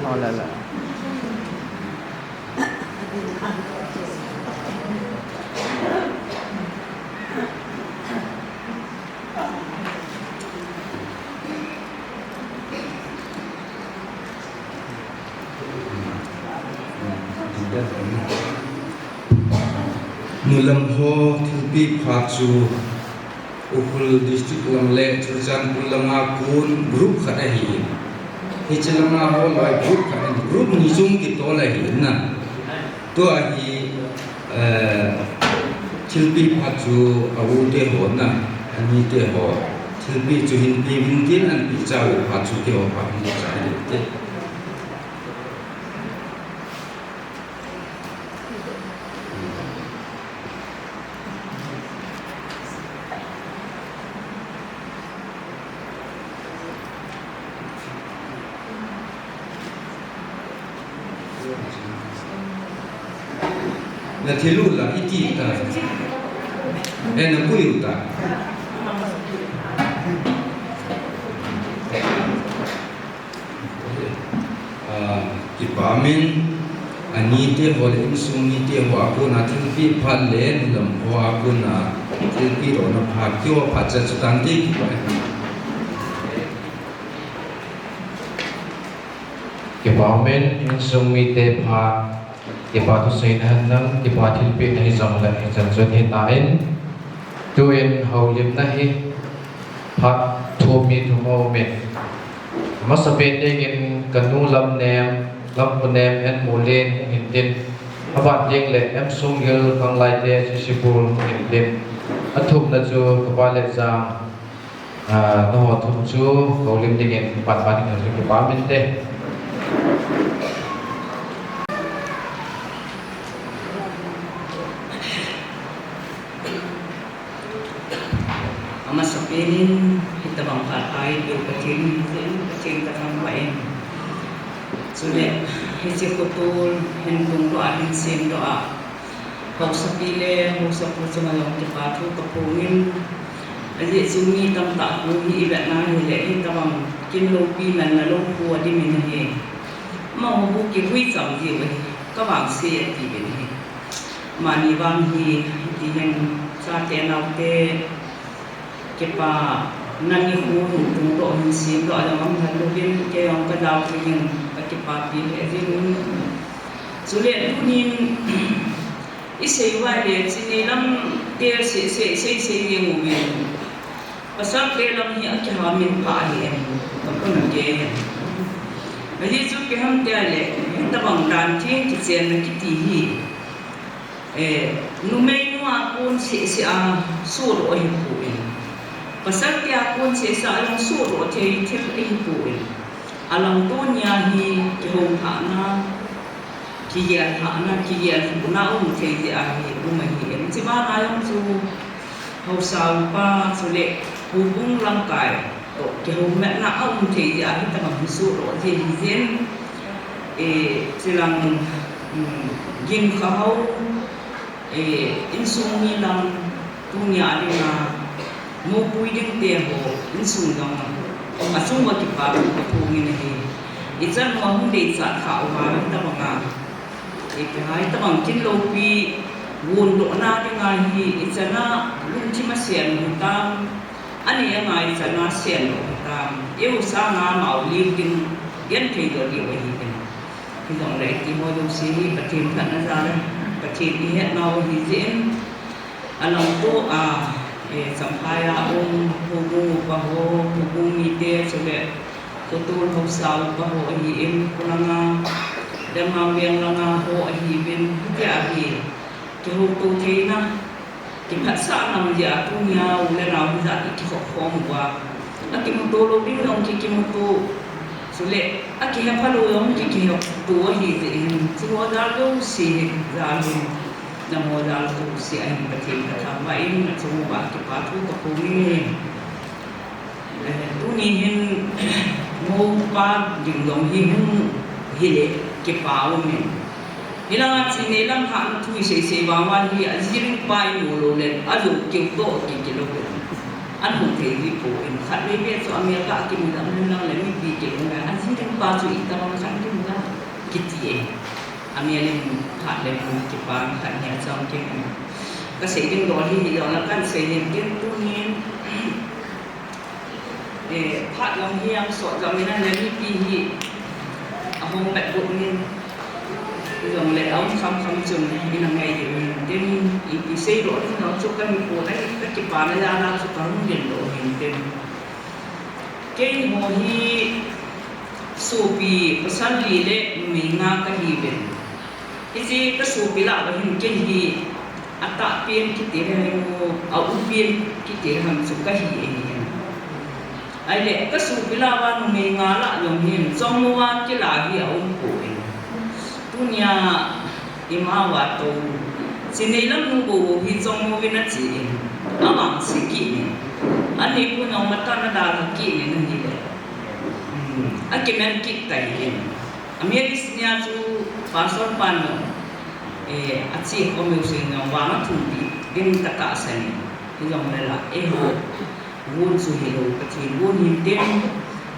Oh, la, la. Nulam ho thilpeh phat chu Ukhrul District lam le Churachandpur lama kon group khat ahi. Hiche lama ho loi group khat in group ni chung kitol ahi na. Tua hi, eh, thilpeh phat chu a u te ho na, a ni te ho. Thilpeh chu hin peh vin tin an peh chai u phat chu keiho phat hin chai le te. Na thil u la iti ta. Eh, na pui u ta. Ah, kipa min, a ni te ho le insung mite ho a kona thilpeh phat le nulam ho a kona thilpeh lona phat keiho phat cha chu tante kipa. Kipa min, insung mite phat, kipa thuseina hen lang, kipa thilpehna hijong le, hichan chun hitan, tuin houlimna hi, phat thum mi thum aumin. Masapen dingin kanu Lamnem, Lampunem, Henmulen, hung hin tin. Aban ding le, M. Sunggil, Khanglai te, Sisipul, hung hin tin. Athumna chu, kapa le chang, Ah, nangho thum chu houlim dingin pan pan in kipa min te. Amasapen in hitabang phat a eipeu Pathen in, Pathen kathangvah in. Chule, hiche khotol, hin tungdoh a, hin semdoh a. Haosapi le haosapu chunga jong kipa thu kaphongin, ajeh chu mi tamtah khu hi ivetna hile, hitabang kin loupi manna lou khu adimin ahi. Amaho khu kivui cham jiu ahi, kavangse atiuvin ahi. Amani vang hi, hitihin chate naote, kipa, nani khu hin tungdoh hin semdoh jong um lhon louvin, kei jong kadau thei hin, kakipapi lheh jengin. Chule tunin, isei uva le, chinei lam te sei, sei, sei, sei jeng uvin. Pasal te lam hi akihamin pha ahi em, kapuna kei em. Ajeh chu ipi ham tia le, hitabang dan theng kichenna kiti hi. Eh, numeinu a kon seh seh a sohdoh ahipoi. Pasal te a kon seh seh a jong sohdoh thei thil ahipoi. Alang tunia hi kihou lhahna, kigel lhahna, kigel lhuhna um thei jeh a hi um ahi em. Hiche bana jong chu haosa upa chule houbung lamkai toh kihoumatna aum thei jeh a hitabang hi sohdoh thei ahi jeh in, eh, chulang, um, ginkho ho, eh, insung mi lam tunia dinga mopui ding te ho insung jong achunguva kipa thu kaphongin ahi. Ichan uva hung deichat khah uva hitabanga, eh, ipi ham, hitabang kin loupi gondohna dinga hi ichana lungthim a sen u hitam, anei angai chana sendoh u hitam, eiho sanga amau lim ding genthei doh diu ahi in. Hijongle iti ho jouse hi Pathen phatna jal in, Pathen ihetnau ahi jeh in, alangto a, eh, Champhai a um, houbung upa ho, houbung mite, chule khotol haosa upa ho ahin, khulanga, Lamnang Veng langa ho ahiuvin, hitia hi kihouto theina, kiphatsahna um jeh a tunia u le nao hijat ikikhop khom uva, akimuto lou ding jong ki, kimuto, chule akihepha lou jong ki, kiheto ahi jeh in, hicheho jal jouse hi jal hin, nangho jal jouse ahin Pathen kathangvah in, achunguva kipa thu kaphongin. Eh, tuni hin moupa ding jong hi hung hile kipa umin. Hilanga chinei lam lhahna thu isei sei vang uva hi aji ding pa imu lou le, ajou keu toh ki, kilou le. Ahung thei jipoi, khatvei vei chu amel ga kimu jam hen lang le mipi kilou le, aji ding pa chu itobang khat kimu jam kiti e. Amel in khat le mu kipa khat nia chang keu. Kasei ding dol hi hilou la, kahin sei hin tin tunin. Eh, phat jong hi asoh jom in ahile mipi hi ahung mat got in. Hijongle aum khamkham chun ina ngai diu hintin, ipi seidoh ding jong chu kahipon, ka kipana jal a chu kahung gendoh hintin. Keiho hi sopi pasal li le numei nga kahiuvin. Hiche kasopi lah uva hin kei hi atahpen kiti ham, aupen kiti ham chu kahi ahin. Ahile kasopi lah uva numei nga lah jong hin chommo a kila hi aumpoi. Tunia ima uva tou, Chineilam nu bou hi chommo uvin achen, avangse kit in, aneipu nung matah in adalha kit in ahile, akiman kit tai in. Ameri snia chu pastor pan jong, eh, ache khom u seh jong vang athumpi ding katahsan in. Hijongle la, eiho gon chu hilou, Pathen gon hintin,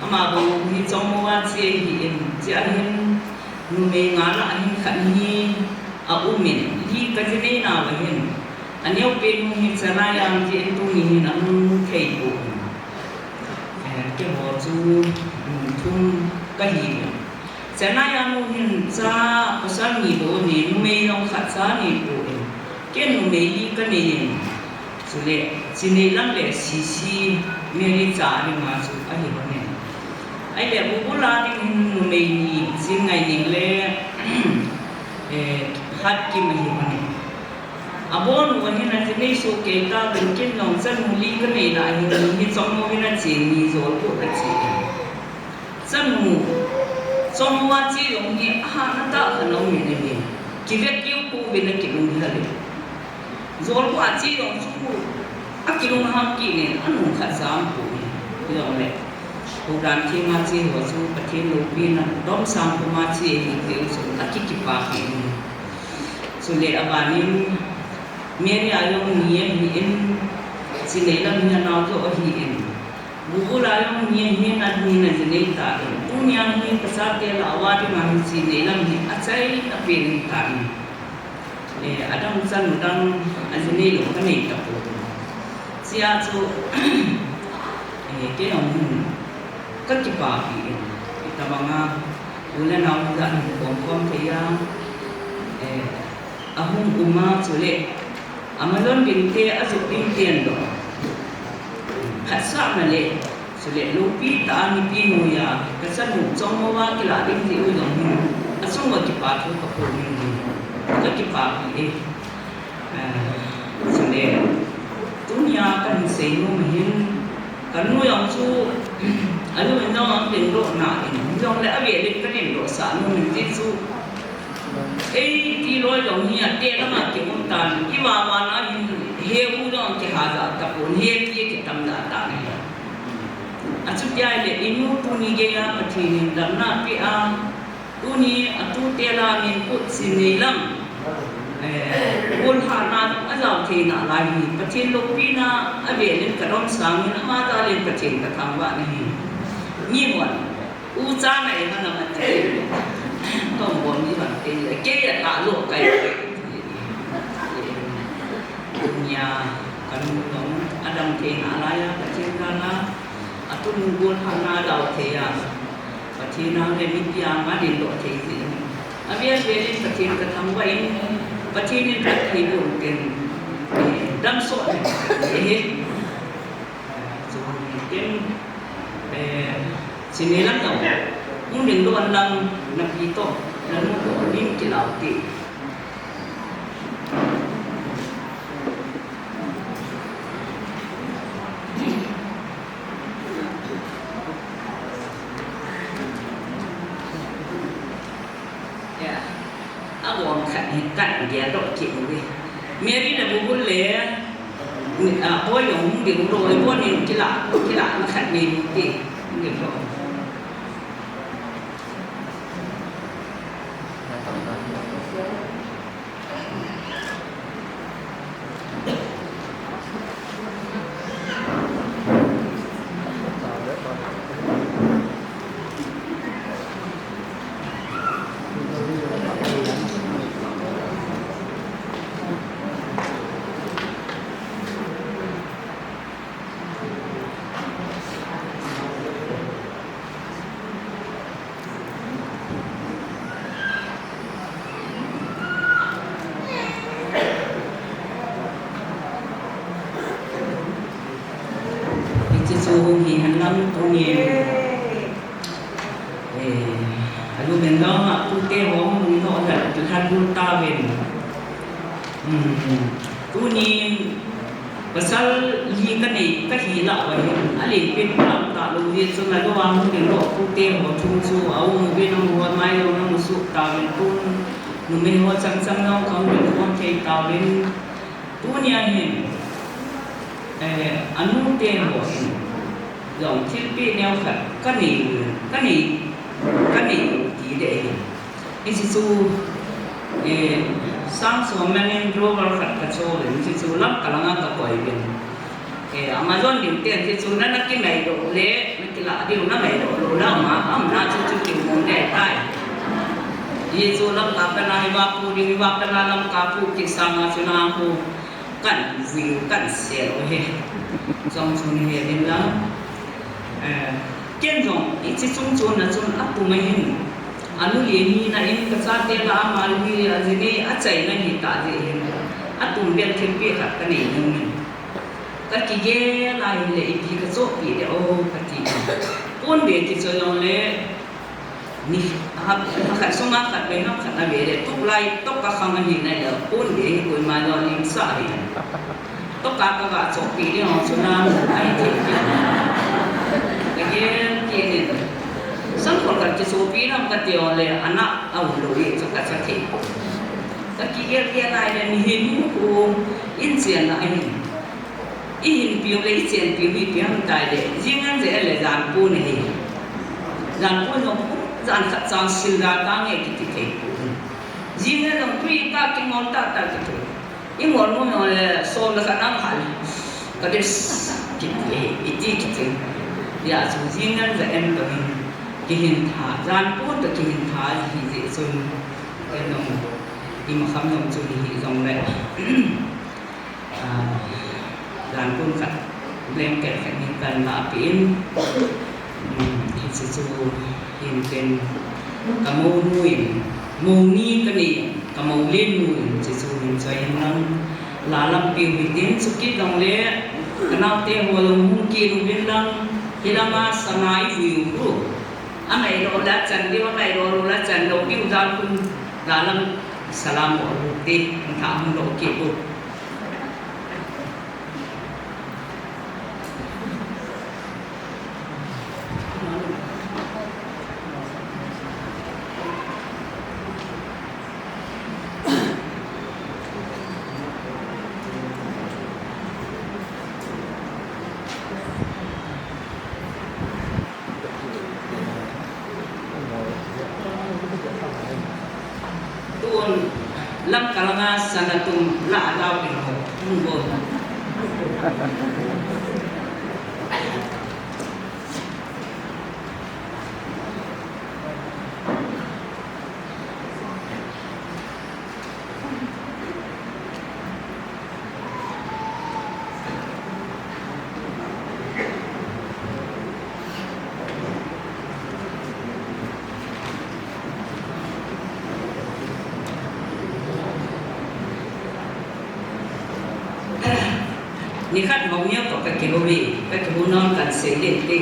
ama bou hi chommo a che ahin, chea hin numei nga lah hin khat hi aumin, li kajinei nauva hin, aneopen nu hi Chanaiya jeh in tuni hin ahung theipoi. Eh, keiho chu, um, thum kahiuvin. Chanaiya nu hin cha pasal ni bou anei, numei jong khat cha aneipoi. Ken numei li kanei in. Chule, Chineilam le Sisi, Mary cha dinga chu ahi lhon in. Ahile, Bubul a ding hin numei ni, Chinngaineng le, eh, Hatkim ahi lhon in. Abonu ahin ajinei soh kei tauvin, ken jong chanu li kanei lah hin, ni hi chommo uvin achen, ni jol bou achen. Chanu chommo a che jong hi ahatna tah khat aumin ahi. Kivet keu pouvin akilunglhai in. Jol bou a che jong chu akilunghang kit in, anung khat jong aumpoi. Hijongle houdan theng a che ho chu Pathen loupina, domsang puma che ahi jeh u chun akikipa kit in. Chule abanin Mary a jong ni ahin, Chineilam hi anao joh ahin. Bubul a jong ni ahin, ani in ajinei tan. Tunia hi kachate lah uva dinga hi Chineilam hi achaina pen ahitan. Eh, adang chanu dang ajinei lou kanei tapon. Chea chu, eh, kei jong hin kakipapi in. Itobanga u le nao jat hin khom khom thei a, eh, ahung um a, chule Amazon ding te, ajoh ding ten jong phatsahna le, chule loupi tah a mipi noiya kachanu chommo a kilah ding jeh u jong hin, achunga kipa thu kaphong in, kakipapi e. Ah, chule tunia kahin seinom hin, kanu jong chu, anu jong adingdoh na in, jongle avel in kadingdoh sah nom in ti chu, eiti loi jong hi ate lama kium tan, ivava na hin, heu jong kiha ja tapon, hepi kitam ja tan ahi. Achuti ahile, inu tuni geiya Pathen in damna apeh a, tuni atute lah a min kut Chineilam, eh, golhahna jong ajao thei nalai hi, Pathen loupina avel in kadomsang in, ama jal in Pathen kathangvah nahi. Nihon U cha ngai hana mati. Tong bon ni ban te, ke ya ta lo kai. Nia, kanu jong adam thei nalai a, Pathen jal a, atunu golhah na jao thei a, Pathen a le mipi a ma dingdoh thei thei. Avel vel in Pathen kathangvah in, Pathen in phatthei boh in, eh, damsot in, eh, Chun tin, eh, Chineilam jong hung dingdoh in lang, napi toh, nanu toh, nin kilau te. Ya. Abon khat hi kan geldoh kit uve. Mary le Bubul le, a, Boi jong hung ding loi, Boi nin kila, kila na khat nei nu te. Hung ding loi. Hung hi hen lang tuni. Eh, alu men lo ma pute ho hung no la la bul ta ven. Hmm. Tuni pasal li ka nei ka hi la wa hin. A le pin pa ta lo ye chu na lo ang ding lo pute ho thum chu a um ven ang ho mai lo na mu su ta ven tun. Nu me ho chang chang lo ka um ven ho thei ta ven. Tuni a hin, eh, anu te ho hin, jong thilpeh neo khat, ka nei, ka nei, ka nei ti de hin. Hiche chu, eh, sang som man in drawer khat ka cho le, hiche chu lam ka langa ka koi ven. Eh, Amazon ding te, hiche chu na, na kinai doh le, na kila diu na ngai doh lou la ma, am na chu chu tiu mong de tai. Hiche chu lam ka ka na hi va pu ding, hi va ka na lam ka pu ki sang a chu na hu. Kan vui, kan sel u hi. Jong chun hi din lang. Eh, ken jong, hiche chung chun na chun a pu ma hin. Anu le ni na in ka chate la ama ni a ji ni a chai na ni ta ji hin. A tum bel thilpeh khat ka nei nung in. Ka kigel a hin le ipi ka chohpeh de o ka ti. Pon be ti cho jong le. Ni, ha, ha khat sunga khat ve, ha khat na ve le, tuk lai, tok ka khang ahi nai le, pon ve hi koima lo lim sa hi. Tok ka ka ga chohpeh ding ho chu na, ai thei. Ka gel kit in. Sang khol ka kichohpeh lam ka ti o le, ana, a um lo hi, chu ka sa thei. Ka kigel gel nai le, ni hi ni ku, in chen na ahi. I hinpiu le i chenpiu hi ipi ham tai le, jing ngen je en le jan pon ahi. Jan pon jong, jan khat chang sil da ta nge kiti thei pon. Jing ngen jong tui ka kingol ta ta kiti. I ngol mo jong le, som le khat nang hal. Ka des kiti ahi, iti kiti. Ya chu jing ngen je en to hin. Kihin tha, jan pon to kihin tha hi je chun. Ken jong, i ma kham jong chu hi jong le. Ah, jan pon khat, blanket khat hi kan la peh in. Hmm, hiche chu hin pen ka mounu in, mou ni ka nei, ka mou le nu in, hiche chu hin choi in lang la lam piu hi tin, chu kit jong le, ka naote ho jong hung kit uvin lang, hi lama sana i vui u. A mai lo la chan diu, a mai lo la chan lo diu jan pon la lam salam o lu te, an tha hung lo kit u. Tun, lam kalanga sana tum la a lau ding ho, tum go. Nikhat Hong Neo toh ka kihou e, ka kihou nom kan sei le te.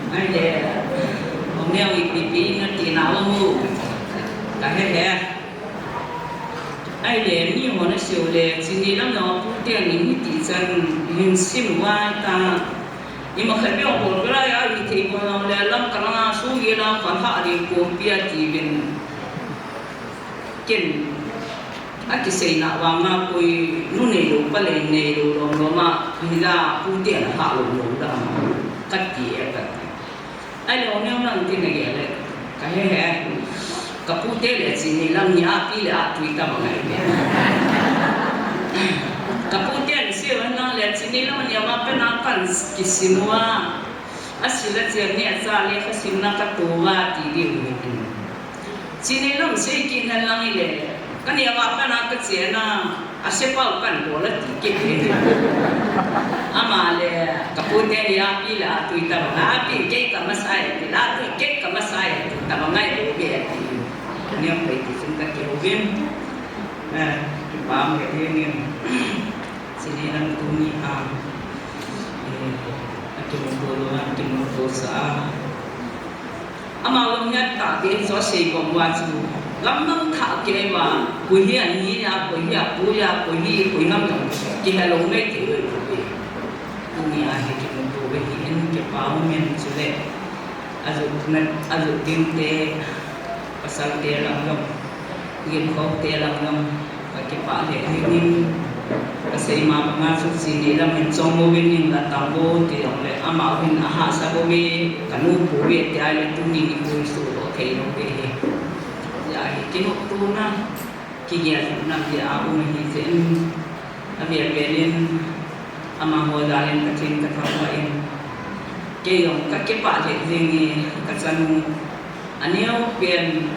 Ahile, Hong Neo ipi ipi na ti na um u, ka he he. Ahile, mi hon asei u le, Chinei lam a pu ten in hiti chan hin sim uva ta. Ima khat beh ong bol kira ya, hithei bol nang le, lam kalanga sung gel a, kal ha ding kompi ati uvin. Ken, akiseina vanga koi, nu neilou, pa lei neilou, lom lom a, hila, pu ten a ha lom lom da, kati e, kati. Ahile, Hong Neo nang tin nagel le, ka he he. Ka pu te le Chinei lam nia pi le atui tabang ahi. Ka pu te ni se wan nang le Chinei lam nia ma pen a kan kisin uva. Asil a chen ni acha le ka sim na ka to uva ti diu hi. Chinei lam sei kit hen lang ile, ka nia ma pen a ka chen a, a sepa u kan bol a ti kit e. Ama le, ka pu te ni api le atui tabang, api kei ka masa e, ti le atui kei ka masa e, ti tabang ngai lo be ti. Nia pai ti sun ka kihou vin. Eh, kipah e ni. Chinei lam tuni a. Akimuto lou, akimuto sah a. Ama lom hiat tah te chu asei kom uva chu. Gamdang thah kei uva, koi hi ani a, koi hi apui a, koi hi koi ham jong kihe lou ngai thei uve. Tuni a hi kimuto uve hi, en kipa um in chule. Ajot na, ajot ding te, pasal te lang jong. Gimkhom te lang jong kakipah lheh jengin, kasei ma banga chu chini lam in chom uvin in la tang vo ti jongle, amahon ahahsa bouve, kanu pouve tia le tuni nikho hi suhdoh thei lou ve hi. Hijeh a hi kinoptona, kigel na dia um ahi jeh in, avel vel in, amaho jal in Pathen kathangvah in, kei jong kakipah lheh jenge, kachanu aneo pen,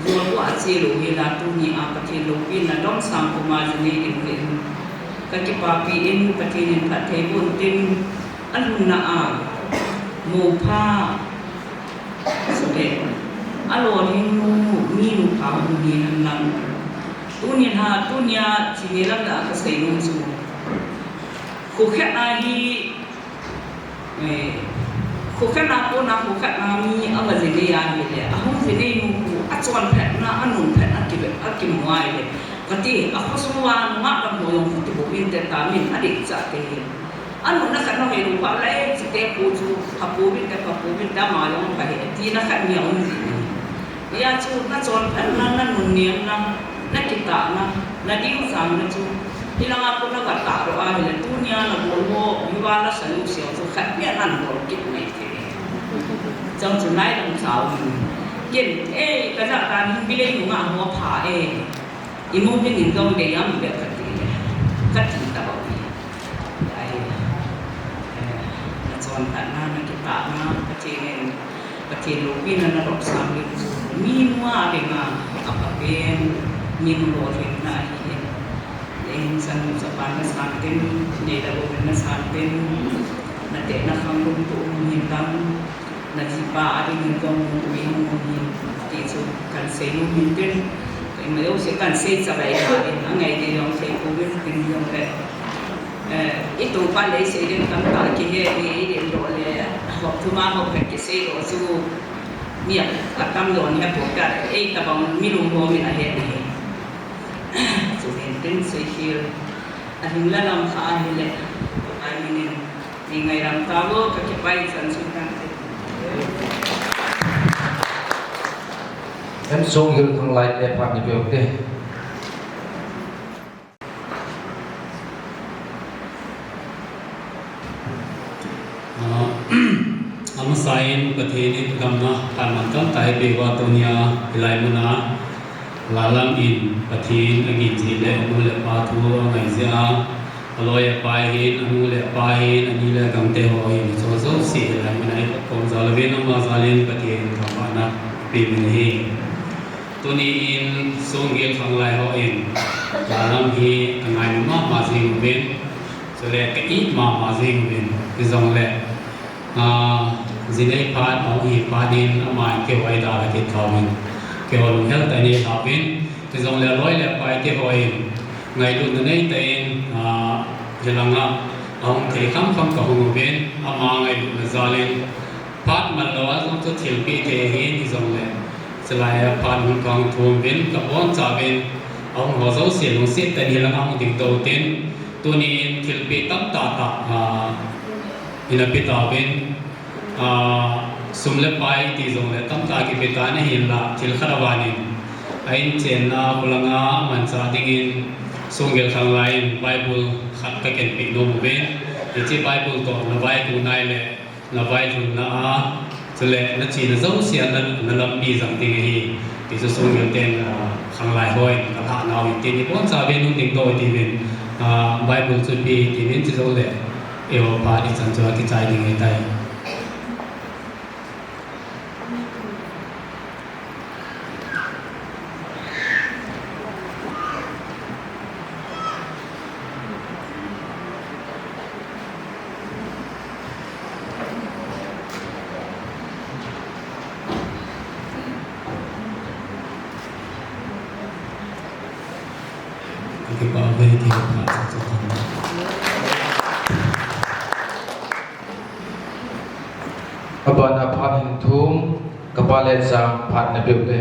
jol bou a che lou hel a tuni a Pathen loupina domsang puma ji nei ding in, kakipapi in Pathen in phatthei boh in tin, alhunna a, moupha, chule, alolhing nu, mi nupha hung hi hen lang. Tuni a, tuni a, chini lam a kasei nom chu. Kho khat a hi, eh, kho khat a kona kho khat a mi ava ji nei ahile, ahung ji nei nu khu, achonphatna, anunphatna kive, akimu ahile. Kati, akho sunga nungah lam ho jong khuti boh uvin te ta min, adih cha te hi. Anunna khat nahei lou phat le, chite khu chu, pha pouvin te, pha pouvin te, ama jong pha hi, tina khat mi aum ji. Hijeh chun nachonphatna, nanunnemna, nakitahna, nading jangna chu, hilanga kona gatahdoh ahile, tunia nabol ho, hiva lasa lou seh chu khat beh nanbol kit mai thei. Chang chu nailam cha um. Ken, ei, kajah dan hin bilei nunga ho pha e. Imu dingin jong dei am beh kati le, kati tabang e. Ahi, eh, nachonphatna, nakitahna, Pathen in, Pathen loupina nadomsang ding chu, mi nunga dinga, apha pen, mi nu lolhinna ahi in. Neihin san nu chapa nasan tin, neidalou nasan tin, natehna khang lungtup um hin lang, najipa adingin jong mu uvin mu hin, ti chu kahin sei nom in tin, kei ma jouse kahin sei chavai ta in, angai ding jong sei pouvin tin jongle, eh, itupa le isei ding tamtah kihe ding, idin doh le, hop thum a hop khat kisei doh chu, mi a, atam lou ahi poi, eitabang mi lungmong in ahe ding. Chuhin tin seikhel, ahing la lam kha ahile, Pakai minin, mi ngailam tauvo, kakipah in chan chu tante. Em Songgel Khanglai te phat ni peh u te. Ah, amasan Pathen in damna phat mantam tah eipeh uva tunia hilai muna lalam in Pathen agin jeh le anu le apa thu angai jeh a, aloi apai hin, anu le apa hin, ani le agangte ho hin, hiche jouse hilai muna eikhom jal uvin ama jal in Pathen thangvahna ipeuvin ahi. Tuni in Songgel Khanglai hon lalam hi kangai mama jing uvin, chule ka-it mama jing uvin, hijongle, ah, jinei phat, ahung hi phat in, aman keiho eidalha kit tauvin, keiho lunghel tah in eilhauvin, hijongle aloi le apai teho in ngailutna neitah in, ah, hilanga ahung thei khamkham kahung uvin, ama ngailutna jal in, phat man lou a jong chu thilpeh thei ahin, hijongle, chulai a phat hung kahung thum uvin, kabonchauvin, ahung ho jouse lungset tah in hilanga hung dingdoh u hitin, tuni in thilpeh tamtah tah, ah, ina pe tauvin, ah, sum le pai ti jongle tamtah kipe tan ahinla, thil khat a van in, a inchenna, khulanga manchah dingin, Songgel Khanglai in Bible khat kagenpeh nom uvin, hiche Bible toh navaiguna le, navailhunna a, chule nachena jouse a na, nalampi jang ding ahi, ti chu Songgel ten, ah, Khanglai hon kalhah nau ahi tin, ibonchauvin hung dingdoh u hitiuvin, ah, Bible chu ipe u hitiuvin, chujongle, eiho phat ichan chu akichai ding ahitai. Kakipah uve, kakipah uve. Ka bana phat hin thum, ka pa le chang phat na peuh le.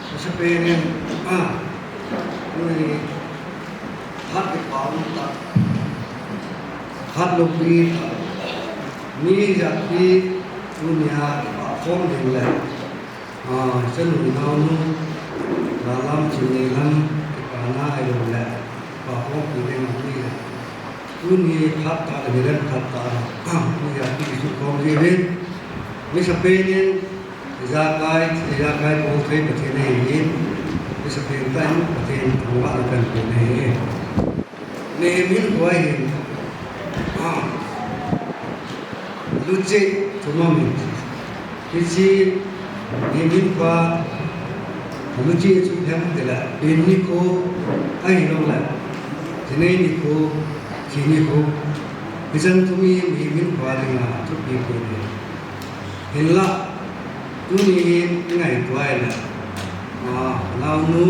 Masapen in, ah, tuni phat kipa um tah, phat loupi tah, mi ijat pi tunia kipa khom ding le, ah, chanu naonu, Lalam Chineilam, kipana ahilou le, kipa khompi ding a mi le. Tuni phat tah le, nidan phat tah a, ah, mi ijat pi kisu khom ding le, masapen in, ijakai, ijakai bol thei Pathen ahi in, masapen tah in Pathen thangvahna kahin pe ahi. Nehemiah kho ahin, ah, luchih thum aum in. Hiche Nehemiah kho a luchih chu ipi ham itile, pen nikho ahilou le, jinei nikho, thi nikho. Hichan thum hi Nehemiah kho a dinga thupi pen ahi. Hinlah, tuni hin i ngaito a ahile, ah, naonu,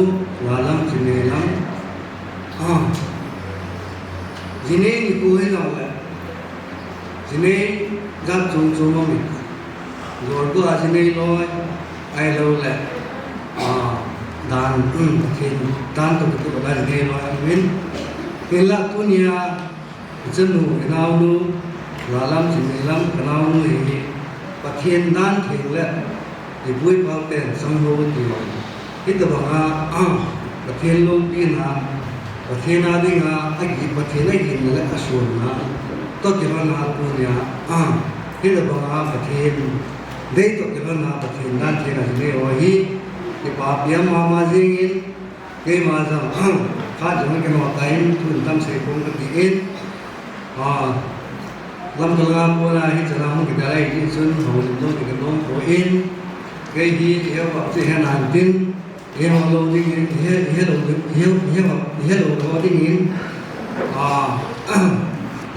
Lalam, Chineilam, ah, jinei nikho hilou le, jinei jat chom chom aum in, jol tua jinei loi, ahilou le, ah, dan, um, Pathen dan toh kitoh a jinei loi aum in. Hinlah tunia, i chanu, i naonu, Lalam, Chineilam, ka naonu hi Pathen dan theng le i pu i pau ten sang ho ti. Hitobanga, ah, Pathen loupina, Pathen a dinga, agin, Pathen aginna le asonna toh kilhonna tunia, ah, hitobanga Pathen dei toh kilhonna Pathen dan theng a jinei ho hi, kipa piam mama jing in, keima jong, khat jong kino tan, thu tam sei pon kati in. Ah, lam kalang a kona hichan a hung kidalha ahi jeh chun, houlim jong kinom poi. Kei hi, i he uva chu i he nante, i he lou ding in, i he, i he lou ding, i he, i he, i he lou lou ding in. Ah,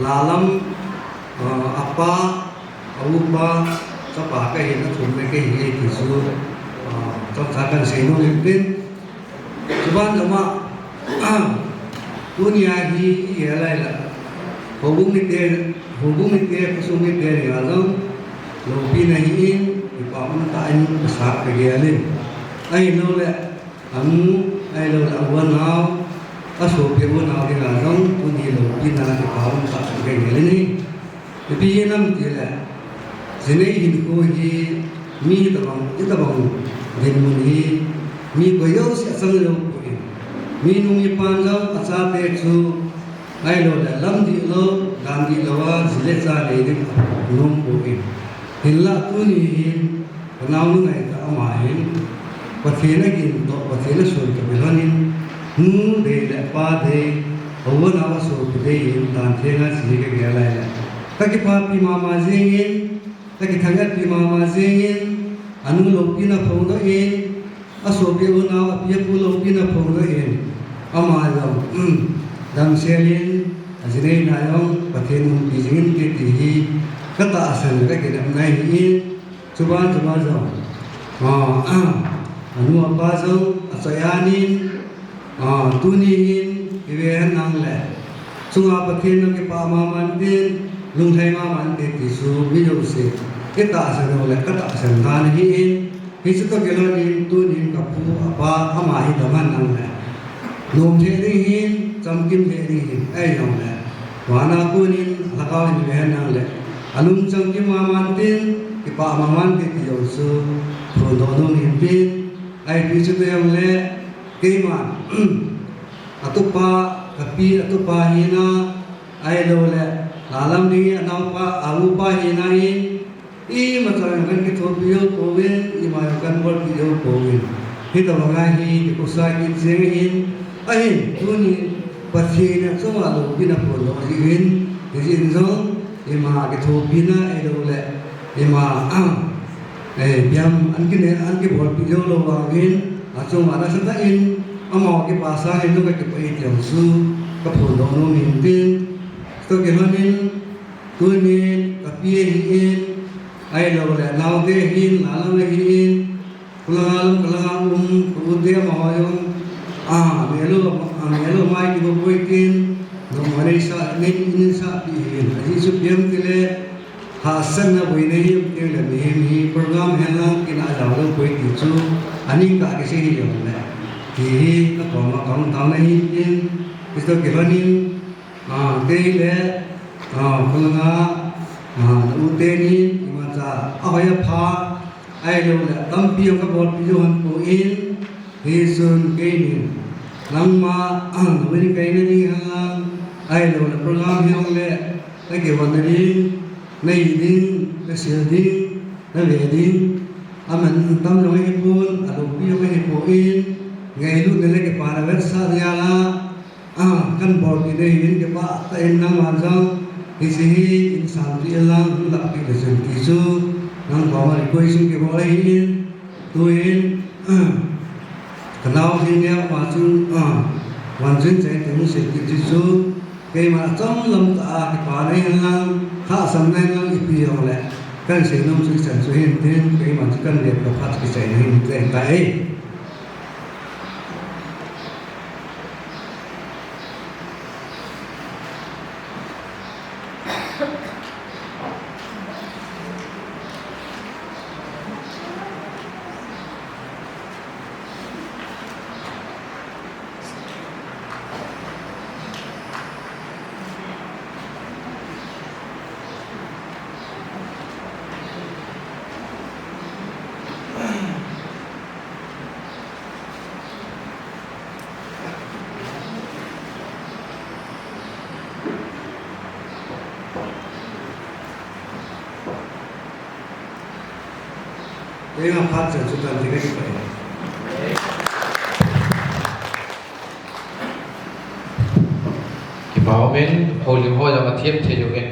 Lalam, ah, apa, a upa, chapa kahin, athum le kei hi ti chu, ah, chomcha kahin sei nom in tin. Chuban jong a, tunia hi i gel a ahile, houbung mite, houbung mite, khosung mite dinga jong loupina ahi in, kipa um tah in ka sa ka gel in. Ahilou le, anu, ahilou le, a u a nao, a sopi a u a nao dinga jong, tuni loupina kipa um tah in ka gel in ahi. Ipi hinam itile, jinei hinkho hi mi tobang, itobang dinmun hi mi koi jouse achang jou poi. Mi nu mi pan jong achate chu ahilou le lam dihlou, dan dihlou a ji le cha nei ding nom poi. Hinlah tuni hin Ka naonu ngaitah ama hin, Pathen agin toh, Pathen ason toh kilhon in, nu dei le pa dei, a u a nao a sopi dei in, dan theng a ji ka gel a ahile, ka kipapi mama jing in, ka kithang-etpi mama jing in, anu loupina phongdoh in, a sopi a u nao, a pi a pu loupina phongdoh in, ama jong, um, damsel in, a jinei na jong, Pathen umpi jing inte ti hi, ka tahsan le ka kinepna ahi in, Chuban, chuban jong, ah, ah, anu apa jong achoi-an in, ah, tuni hin i ve hen lang le, chunga Pathen in kipah mama inte, lunglhai mama inte ti chu mi jouse i tahsan u le ka tahsan dan ahi in, hichu toh kilhon in tuni hin ka pu apa ama hi dam hen lang le, nom lheh ding hin, chamkim lheh ding hin, ahi jong le, vana kon in, lhagao in i ve hen lang le, alung chamkim mama inte, kipah mama inte ti jong chu, phondoh nom in tin, ahi pi chu kei jong le, keiman, a tupa, ka pi a tupa hina, ahilou le, Lalam ding a naopa, a upa hina in, Imacha jong kan kithopi jou pouvin, ima jong kan bolpi jou pouvin. Hitobang a hi, kikhusa kit jeng in, ahin, tuni Pathen in achunga loupina phondoh jeh in, hijeh in jong, ima kithopina ahilou le, ima, ah, eh, biam an kine, an kibolpi jou lou vangin, achunga nasatah in, amaho kipah sangin jong ka kipah e ti jong chu, ka phondoh nom in tin, toh kilhon in, Tunin, ka pi ahin, ahilou le, naote ahin, Lalam ahin, khulanga lam, khulanga um, ka u te amaho jong, Ah, melo, ah, melo mai kibo poi tin, no mo nei sa, nei, nei sa pi hin. Aji chu piang ti le, ha san na boi nei, piang le mi hin hi program hen lang kin a jao lo poi ti chu, ani ka ki se hi yong le. Ti hi, na ko ma kong tao na hin tin, Kristo ki lo nin, ah, te le, ah, ko nga, ah, na u te nin, ima cha, a hoi a pha, ai lo le, tampi ang ka bol pi jo han po in, Hichun keinin, nangma, ah, win kaina ding hang, ahilou le program hi hong le, na kihonna ding, na hi ding, na sil ding, na ve ding, aman tam jong hi pon, aloupi jong hi pon, ngailutna le kipana vetsahna a, Ah, kan bol kit ding hin kipah tah in nangman jong, hiche hi insang ti lang, hung lah kit le chun ti chu, nang koma request in kibol ahi in, tuin, ah, ka nau ding neo ma chu, ah, van chun chai tung se kit ti chu, keima chom lam tah a kipa nei hen lang, thahsam nei lang ipi jong le, kan sei nom chu chan chu hin tin, keima chu kan let ka phat kichai na hin tleng ta e. Keima phat chan chu tan ti ka kipah e. Kipa umin, houlim ho jong athem thei uvin.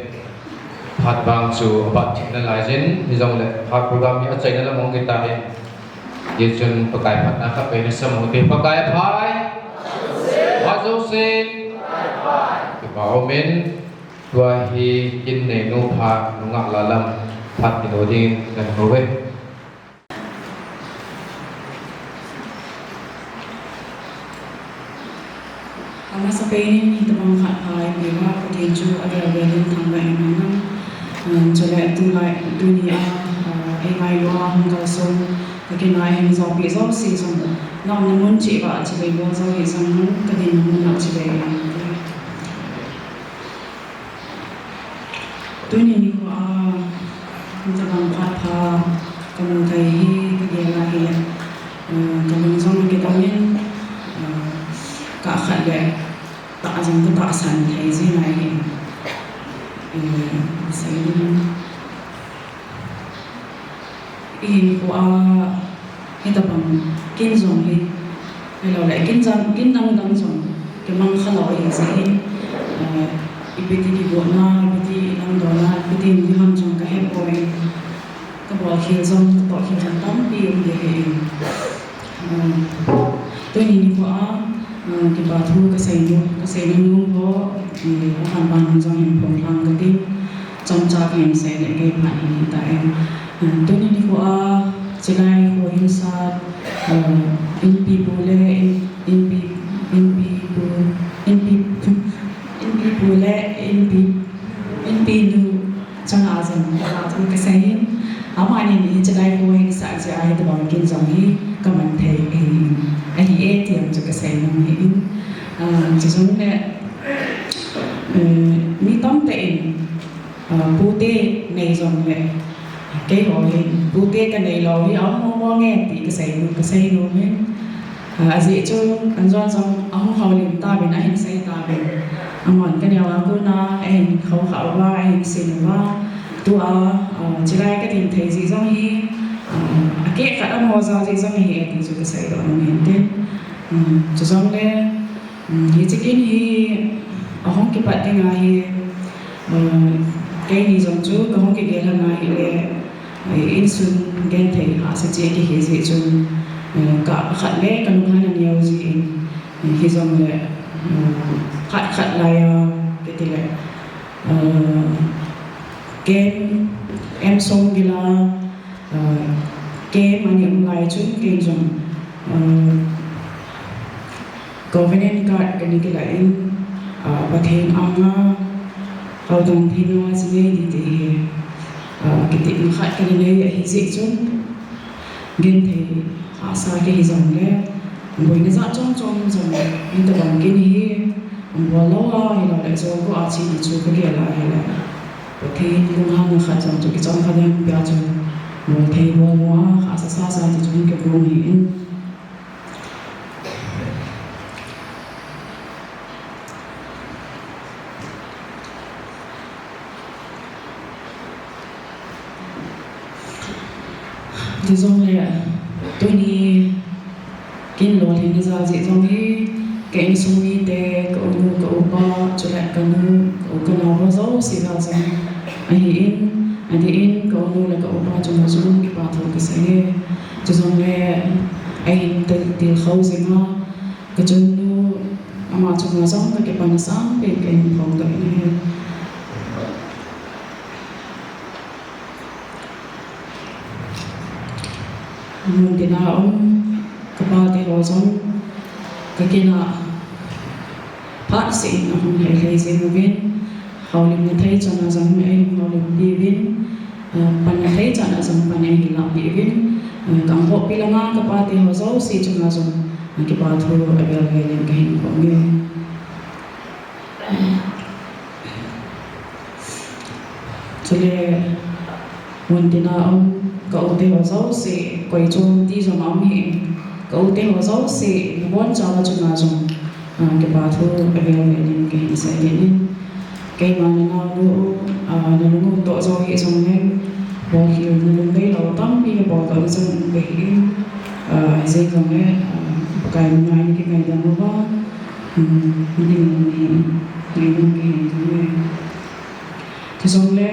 Phat vang chu abat thei nalai jin, hijongle phat program hi achaina lam hung kitan. Hichun Pakai phatna khatvei nasam u hite, Pakai aphai. Phat jousen. Kipa umin, tua hi kin neinu pha nungah lalam phat kilo dingin kan hou uve. Amasapen in hitobang phat pha eipeuva, Pathen chu avel vel in thangvah in umhen lang. Um, chule tulai, tunia, uh, eingailu a hung kalson, ka kin a eihung jaopi jouse jong, na umna mun cheh uva chule bol jou hih jong, ka dinna mun a chule. Tuni nikho a, hitobang phat pha kamu thei hi kagel a hi, eh, kalung jong akidong in, eh, kah khat le tah jong katahsan thei jing ahi. Eh, sei ding. Ihinkho a, hitobang kin jong hi, hilou le, kin jang, kin dang dang jong kimang khalou ahi jeh in, eh, ipi ti kigotna, ipi ti langdonna, ipi ti ding ham jong kahepoi. Kabol khel jong, katoh khel jong tampi um ding ahi. Um, tuni nikho a, um, kipa thu kasei nom, kasei nom nom ho, um, aban ban jong hin phong lhang kate, chomcha kahin sei le kei phat hin ta e. Um, tuni nikho a, chilai kho hin sat, um, inpipu le, in, inpi, inpipu, inpi, inpipu le, inpi, inpinu, chang a jong, ka jong kasei in, amani ni chilai kho hin sat jeh a hitobang kin jong hi kaman thei ahi, ahi e ti jong chu kasei nom ahi in, ah, chujongle, eh, mi tamtah in, ah, pute nei jongle, keiho hin pute kanei lou hi aum mong mong e ti kasei nom, kasei nom in, Ah, ajeh chu, anjon jong ahung houlim tauvin, ahin sei tauvin. Amahon kaneo a kona, ahin khoukhah uva, ahin sin uva. Tua, ah, chilai kadin thei jeh jong hi, ah, akeh khat amaho jao jeh jong ahi e ti chu kasei doh nom ahin tin. Um, chujongle, um, hiche kin hi, ahung kipat ding ahi, ah, keini jong chu, kahung kigel lhon ahile, Insun genthei hahsa cheh kihi jeh chun, eh, ka khat le kalunghang aneo jin, eh, hijongle, eh, khat khat laiya kiti le, eh, kem, em som gila, eh, kem ani um lai chun ken jong, eh, Covenant card kana kilah in, ah, Pathen anga, houdan thei nunga chi ngei ding ti hi, ah, kitepna khat kana nei ahi jeh chun, genthei hahsa kahi jongle, boina jat chom chom jong, hitobang kin hi, bol lou a, hilou le, jol go a china chu kagel a hile. Pathen lunghanna khat jong chu kichom khat jong pia chu, bol thei bol lou a, hahsa sa sa chu chu kagong hi in. Chujongle, tuni, kin lolhinna jal jeh jong hi, ka insung mite, ka unu, ka upa, chule ka nu, ka u ka nao ho jouse jal jong ahi in, adeh in, ka unu le ka upa chunga jong kipa thu kasei e. Chujongle, ahin til, tilkhou jing a, ka chunnu, ama chunga jong ka kipana sangpen kahin phongdoh in ahi. Muntina um, ka pate ho jong, ka kin a phatseh in ahung lhai lhai jing uvin, houlimna thei chan a jong eihin houlimpi uvin, ah, panna thei chan a jong pan eihin lahpi uvin, ah, ka anghoppi langa ka pate ho jouse chunga jong, ah, kipa thu avel vel in kahin phong e. Chule, muntina um, ka u te ho jouse, koi chom ti jong aum hih in, ka u te ho jouse, nabonchauva chunga jong, ah, kipa thu avel vel in kahin sei kit in. Keima nanaonu, ah, nalung u toh jo hih jongle, bolkhel nalungdei lou tampi kabol doh na jong um kahi in, ah, hijeh jongle, ah, Pakai mina in kingaidam uva, um, hiding in, ngaidam kahin jong e. Chujongle,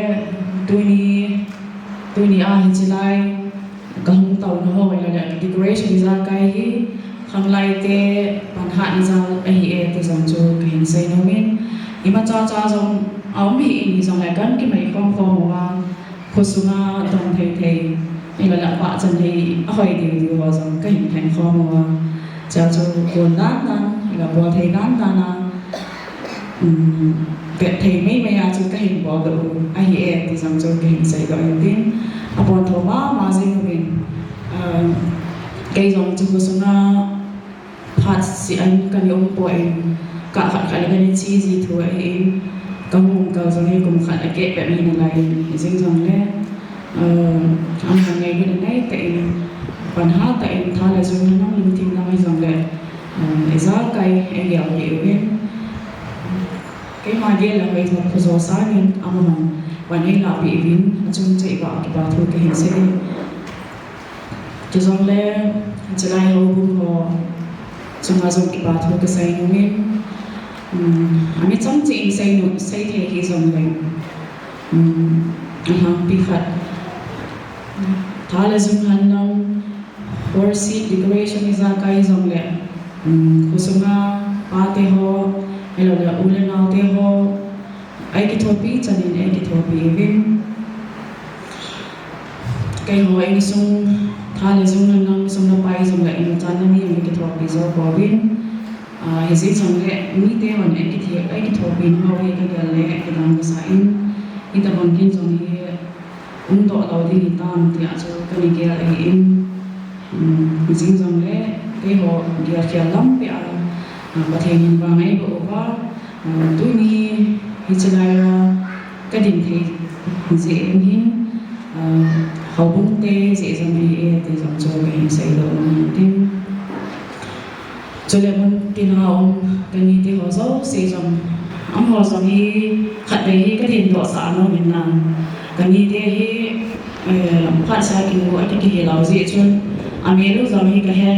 tuni, tuni a hiche lai, kahung taona ho, ahilou le, decoration ijakai hi, khanglai te, pan hatna jal ahi e, ti jong chu kahin sei nom in. Imacha cha jong aum hih in, hijongle kan kimai khom khom uva, khosunga dong thei thei, ahilou le, pachan thei, ahoi diu diu ho jong kahin lheng khom uva. Chua chu kon dan dan, ahilou le, bol thei dan dan a, um, vet thei mei mei a chu kahin bol doh u ahi e, ti jong chu kahin sei doh in tin. Apontho mama jing uvin, ah, kei jong chu khosunga phatseh a kana um poi, kah khat khat le kana che ji thu ahi in, kahung kal jong hi kum khat akeh pet ahi nalai in, hijeng jongle, ah, amahon ngailutna nei tah in, pan hat tah in, tha le jung henlang lungthim lang hijongle, ah, ijakai eigelpeh uvin. Keima gel le hoi lhah phajo sangin amahon pan eilahpeh uvin, achung cheh uva kipa thu kahin sei e. Chujongle, chulai houbung ho chunga jong kipa thu kasei nom in, um, amichang cheh in sei nom, sei thei hih jongle, um, alhangpi khat, tha le jung henlang, worship, decoration ijakai jongle, um, khosunga pate ho, ahilou le u le nao te ho, eikithopi chan in eikithopi uvin. Keiho insung, tha le jung henlang, sum le pai jongle, imacha mi eikithopi jou pouvin. Ah, hijeh jongle mite hon eikithe, eikithopi nau hi kagel le kidang kasa in. Hitobang kin jong hi umdoh lou ding hitam tia chu kana gel ahi in. Um, hijeng jongle keiho gelkhel lampi a, ah, Pathen in vang eiboh uva, ah, tuni hiche lai a kadin thei jeh in hin, ah, houbung te jeh jong ahi e ti jong chu kahin seidoh nom in tin. Chule muntina um kanite ho jouse jong, amaho jong hi khatvei hi kadindoh sah nom in na. Kanite hi, eh, phatseh a kimu a kikihe lou jeh chun, amel u jong hi kahe,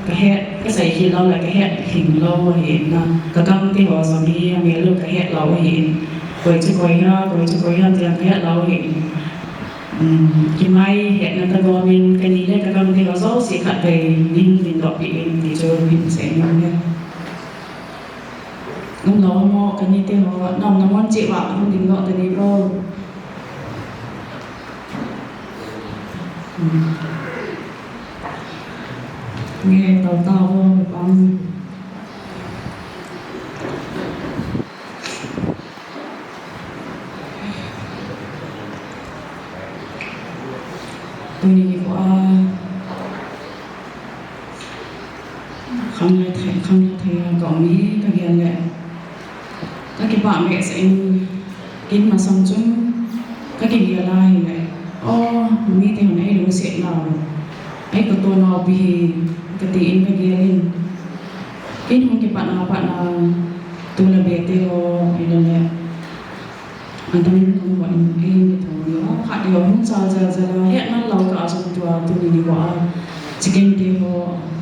kahe, kasei khel lou le kahe lhing lou ahi in na. Kagamte ho jong hi amel u kahe lou ahi in. Koi chu koi ham, koi chu koi ham ti jong kahe lou ahi in. Um, kimai hetna tagom in, kani le kagamte ho jouse khatvei nei dindohpeh in ti chu kahin sei nom e. Umlou ham kanite ho, na umna mun cheh uva hung dindoh tading o. Um. Nge tao tao ho, pang. Tuni nikho a, khanglai thei, khanglai thei a ka um hi ka gel le. Ka kipah behseh in, kin masang chun ka kigel a hile, o, mite hon ei lungset nau, ei koto nau pi hi ka ti in ka gel in. Kin hung kipat na pat na, tu le be te ho, ei le le. Adang in hung hon in, ei kitho ni o, phat ni o hung chal jal jal a, hetman lou kah a chun tua tuni nikho a, chicken te ho,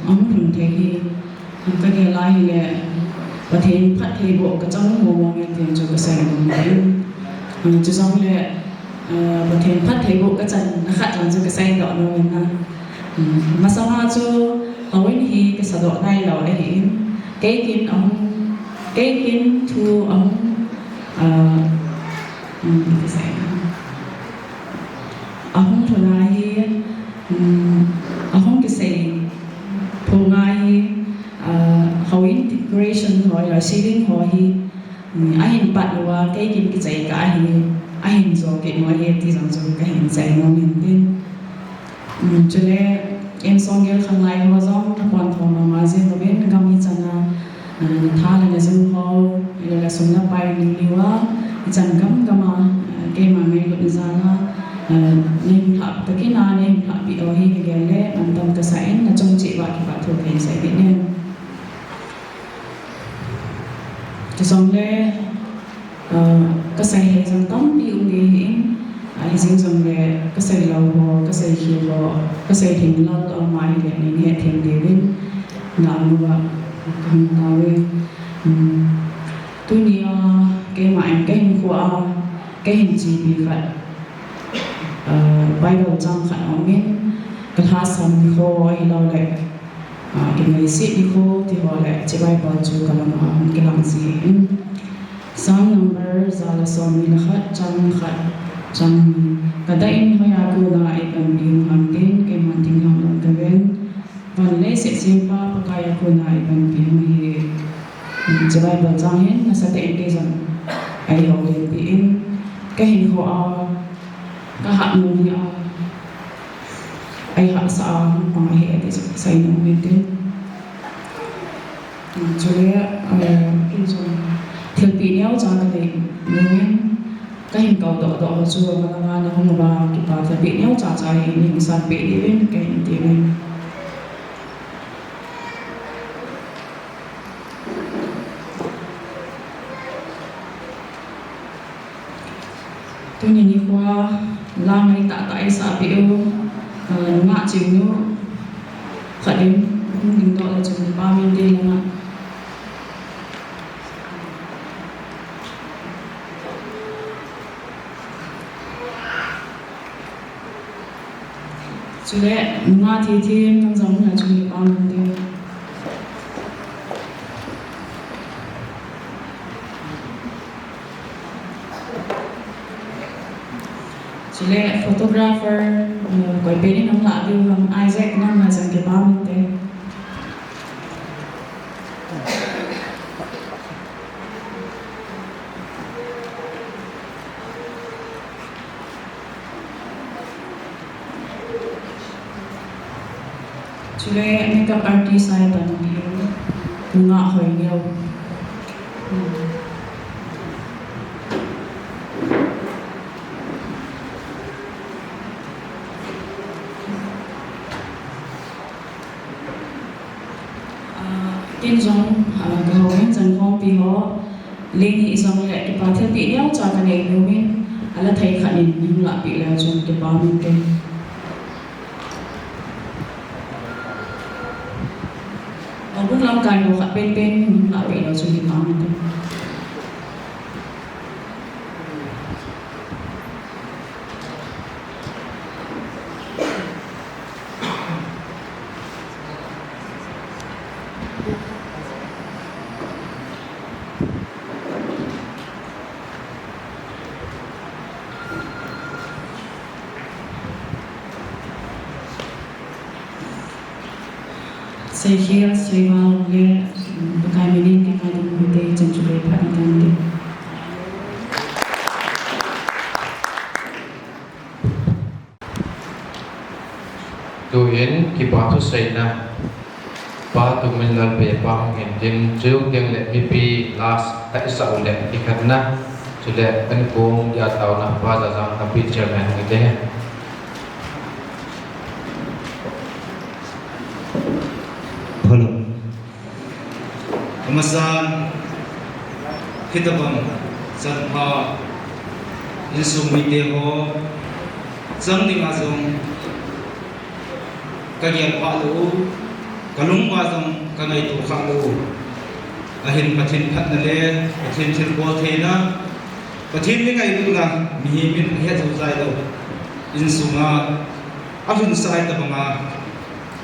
ahung lhun thei hi. Ka gel a hile, Pathen phattheiboh ka chang mong mong e ti chu ka sei nom in. Chujongle, Pathen phattheiboh ka channa khat jong chu ka seidoh nom in a. Masanga chu houin hi ka sadoh nailou ahin, kei kin ahung, kei kin thu ahung, ah, um, ka sei, ahung lhun a hi, um, ahung kisei phung a hi, ah, houin decoration ho, ceiling ho hi, um, ahin pat lou a, kei kin kichai kah ahi, ahin jo kit nom ahi ti jong chu kahin sei nom in tin. Um, chule, insung gel khanglai ho jong, na pon tho mama jing uvin, gam hichan a, ah, na tha le na jung ho, ila le sum le pai ning liu a, hichan gam gam a, ah, keima ngailut na jal a, ah, nei hung lhah takin a, nei hung lhahpeh u hi ka gel le, mantam ka sa in, na chung cheh uva kipathu kahin sei kit in. Chujongle, ah, ka sei hih jong tampi um ding ahin, ah, hijeng jongle ka sei lou ho, ka sei khel ho, ka sei thei lou ho, ama hile nei hethem diuvin, na amu a, ka hung tao e. Um, tuni a, keima in ka hinkho a, ka hin chepi khat, ah, Bible chang khat aum in, ka lhasam nikho ahilou le, ah, kingaisih nikho ti ho le, hiche Bible chu ka lam a hung kilang ji in. Psalm number ja le somni le khat, chang khat, chang ni. Ka dah in hoiya kona eipanpi hung ham tin, keiman thinglhang lhon tauvin. Van le leiset sempa Pakai a kona eipanpi hung hi. Hiche Bible chang hin, nasatah in kei jong eihoulimpi in, ka hinkho a, ka hat nom hi a, eihahsah a hung pang ahi ati chu ka sei nom in tin. Chule, eh, kin jong thilpeh neocha ka nei nom in, ka hin kou doh doh ho chu, malanga na hung uva kipa thilpeh neocha cha hi nei hung sanpeh diuvin, ka hin ti uvin. Tuni nikho a, la ngai tah tah eisahpeh u, ah, nungah chingnu khat in, hung dingdoh le chun kipa um inte nungah. Chule, nungah thithem, nang jong nungah chung kipa um inte. Chule, photographer, uh, koi pen in hung lah diu ham, Isaac, nang jong kipa um inte. Chule makeup artist a ipanpi u, Pu Ngahhoineo. Ah, ken jong, ah, ka houin chan khompi ho, leng hih jongle kipa thilpeh neocha ka nei nom in, ala thei khat in hung lahpeh leu chun kipa um inte. Houbung lamkai ho khat penpen hung lahpeh leu chun kipa um inte. Seikhel, Seival le, um, Pakai minin kingailut mite chan chu le phat ni tante. Tuin kipa thuseina Pa Tuminlal Bey pa hung hin tin, chuteng le mipi last a isah u le ikhatna, chule ankong dia taona Pa Jajang Lampi Chairman hung hite. Hello. Amasan, hitabang chanpha insung mite ho chang dinga jong kagel pha lou, kalung uva jong kangaito kha lou. Ahin Pathen phatna le Pathen thilbol theina, Pathen ngailutna, mihem in ahet jou jai lou insunga alhunsah a hitabanga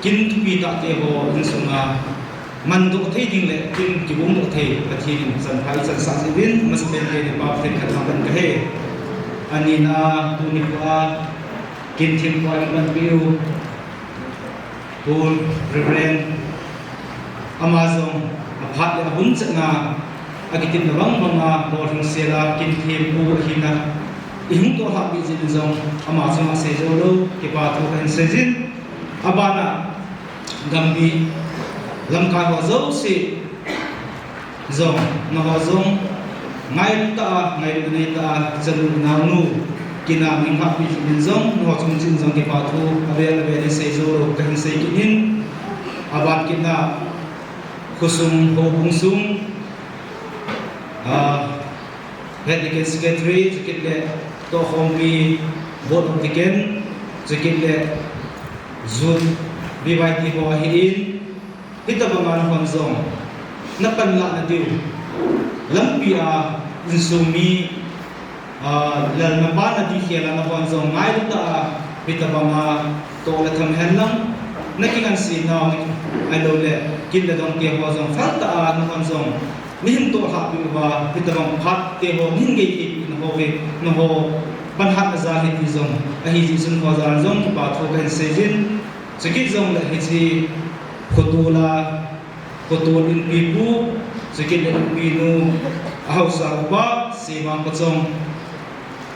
kin thupi tah te ho insunga mandoh thei ding le kin kibungdoh thei Pathen in chanpha eichansah jeh uvin, amasapen in Pa Pathen kathangvah in kahi. Anina tuni khoa kin thempu a eipanpiu Pu Reverend, ama jong aphat le abun chetna, akitepna bang banga lolhing sela kin thempu ahina, ihung tohlhah peh jeh in jong ama chunga seijou lou kipa thu kahin seijin. Abana gamgi lamkai ho jouse jong, nangho jong ngailut tah a, ngailut nei tah a, chanu naonu, kin a nahung hahpeh jeh in jong, nangho chung cheh in jong kipa thu avel avel in seijou lou kahin sei kit in. Aban kit na, khosung, houbung sung, ah, Head Deacon, Secretary, chukit le tohkhompi, Board of Deacon, chukit le Youth, B Y T ho ahin, hitabanga nahon jong napanlah nadiu lampi a insung mi, ah, lalna pa nadi khel a nahon jong ngailut tah a hitabanga toh le tham henlang, nakingansei nau ahilou le kin le dong te ho jong phal tah a nahon jong nahin tohlhah peh uva, hitabang phat te ho nahin gei thei peh na ho ve, nangho panhatna jal ahi ti jong ahi jeh chun nangho jal jong kipa thu kahin seijin. Chukit jongle hiche khotol a, khotol inpipu, chukit le inpinu, ahaosa upa, Semang Pachong,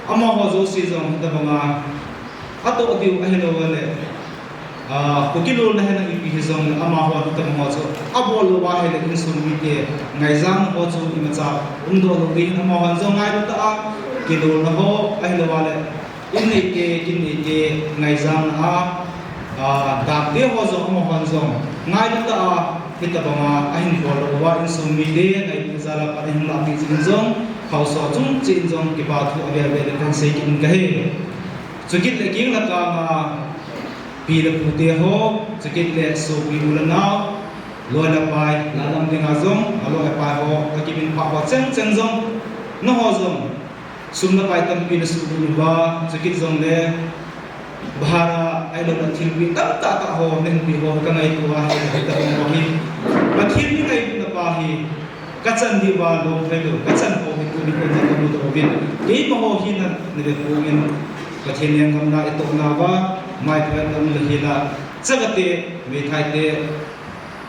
amaho jouse jong hitabanga atoh diu ahilou le, ah, kho kilolna hina ipi hijongle amaho hitabang ho chu abol louva ahile insung mite ngaijang ho chu imacha umdoh lou ding, amaho jong ngailut tah a kilolna ho ahilou le, in neite, kin neite ngaijang a, ah, dam te ho jong amahon jong ngailut tah a hitabanga ahin bol louva insung mite ngailutna jal a pat ahin lahpeh jeh in jong, haosa chung cheh in jong kipa thu avel vel in kahin sei kit in kahi. Chukit le keng le kang a pi le pu te ho, chukit le sopi u le nao, loi le pai, lah lam dinga jong aloi apai ho, akiminphah ho cheng cheng jong, nangho jong sum le pai tampi nasuhlut uva, chukit jongle bhara ahilou le thilpeh tamtah tah ho nahin pe ho kangaito ahi, hitabang ho hi Pathen mi ngailutna pa hi kachan diuva lom thei lou, kachan ho hi tuni kona kamudoh uvin, keima ho hina nave pouvin, Pathen lenggam na itohna uva maipha na um le hila, chagate, meithaite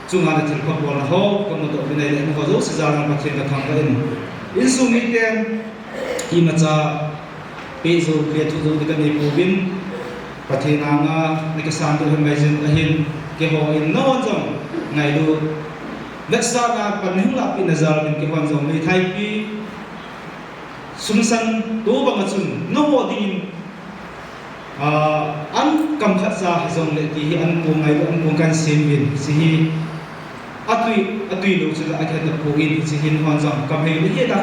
chunga nathilpha bolna ho kamudoh uvin ahile, nangho jouse jal jong Pathen kathangvah in, insung miten imacha peh jou, lethuh jou ding kanei pouvin, Pathen anga nakisan doh himai jin ahin, keiho in nahon jong ngailut, vetsahna pan nahung lahpeh na jal uvin keihon jong meithaipi sumsan to banga chun nangho dingin, ah, an kam khat ja hijongle ti hi ankong ngailut, ankong kahin sem uvin, hiche hi atui, atui lou chula akhen tapon, hiche hi nahon jong kam hei le hila,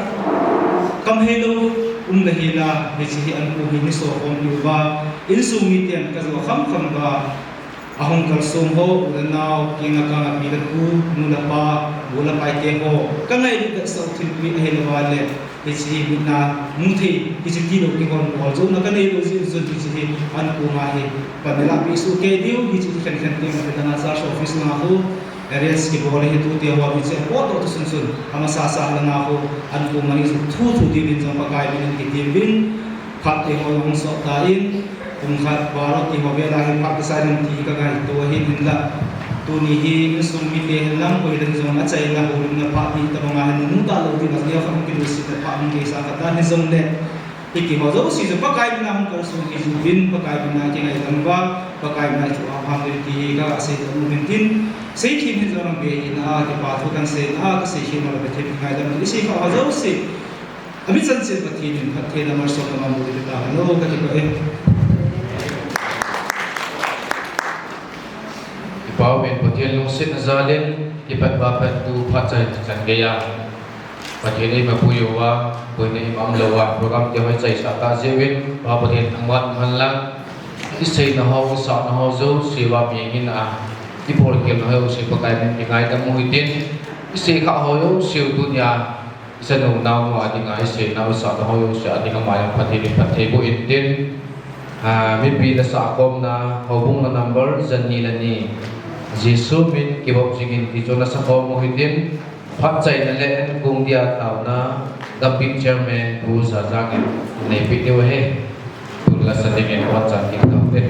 kam hei lou um le hila, hiche hi ankong hi neiso khompi uva, insung miten kajo kham kham uva, ahung kalsong ho, u le nao, keng le kang a pi le pu, nu le pa, bu le pai te ho, kangailut vetsah u thilpeh ahilou le, hiche hi mitna mu thei, hiche tilou keihon bol jouna kanei lou jeh chun hiche hi ankong a hi pan neilahpeh soh kei diu, hiche hi khenkhen teng a, hitana church office langa khu arrange kibol ahi, tute ho hiche apotdoh thusun chun, amasasa langa khu ankong a hi ju thuthu diuvin jong Pakai min in kiti uvin, phat te ho jong hung sot tan, pung khat baro ti ho vel a hi phat kisai ding ti hi kangaito ahin, hinla tuni hi insung mite henlang koi hijongle achaina houlimna phat ti tabanga hin mu talou ding a, jeh a khat hung kilutsitna phat hung geisah khat a hijongle, Hiti ho jouse chu Pakai mina hung kalsong hi jeh uvin, Pakai mina kingaidam uva, Pakai mina chu aham uvin ti hi kasei doh nom uvin tin, seikhen hin jong nang be hina a, kipa thu kahin seina a, kasei khen uva le Pathen kingaidam uvin, isei kha ho jouse. Ami chanchin Pathen in phattheina malsomna mangboh peh tahen, kakipah e. Kipah uvin Pathen lungsetna jal in, kipat ba pat tu phat chai chan geiya Pathen eima pui uva, boina eima umlou a, program te hoi chaisah tah jeh uvin, Pa Pathen thangvah in umhen lang, iseina ho, isahna ho jouse uva mi ngin a, ibol khel na ho jouse Pakai min kingaidam u hitin, isei kha ho jouse u tunia, Isanu naonu a dinga, iseina u isahna ho jouse a dinga, ama jong phatthei in phatthei boh in tin. Ah, mipi le sahkhomna, houbung la number jani le ni. Jesu min kivop jingin ti chu nasakhom u hitin. Phatchaina le ankong dia taona, Gambih Chairman Pu Jajang in neipeh diu ahi. Tun lasa dingin vanchan kit taute.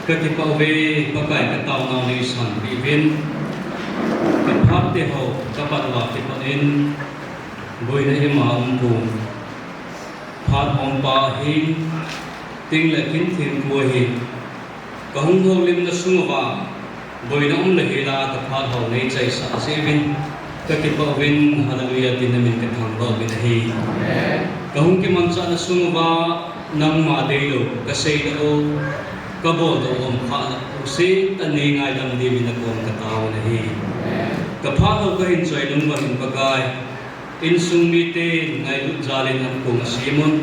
Kakipah uve, Pakai, kataonau neisanpeh uvin. Kaphat te ho, kapat uva kipat in, boina eima um pon. Phat hongpa ahin, ting le kin thempu ahin, kahung houlimna sung uva, boina um le hela kaphat ho neichaisah jeh uvin, kakipah uvin, Hallelujah tin namin kathangvah uvin ahi. Kahung kimanchahna sung uva, nangma deilou, kaseidoh u, kaboldoh u umkhah le, u se, kanei ngaidam diuvin nakom kataovin ahi. Kaphat ho kahin choi nung uva hin Pakai, insung miten ngailut jal in ankong asem un.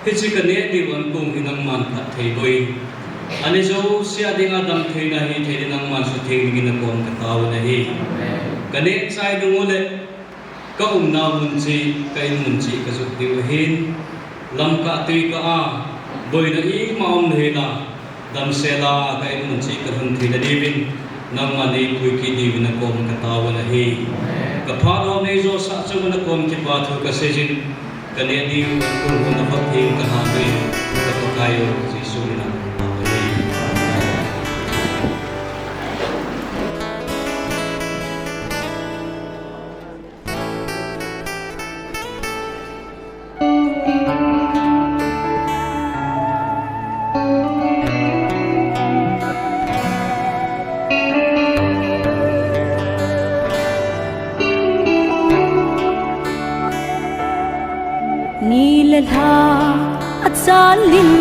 Hiche kaneh diu ankong hi nangman phatthei boh in. Ani jouse a dinga damtheina hithei dingin nangman sutheng dingin nakom kataovin ahi. Kaneh chai nung u le, kaumnau mun cheh, ka in mun cheh kajot diu ahin. Lamkah tuikah a, boina ima um le hela, damsel a ka in mun cheh kalhun theina diuvin, nangman neipui kit diuvin nakom kataovin ahi. Kaphat ho neijosah chung uva nakom kipa thu kaseijin, kaneh diu ankong ho naphatthei in kalhan uvin, ka Pakai o Jesu min a kataovin ahi. Ni le lha achal in,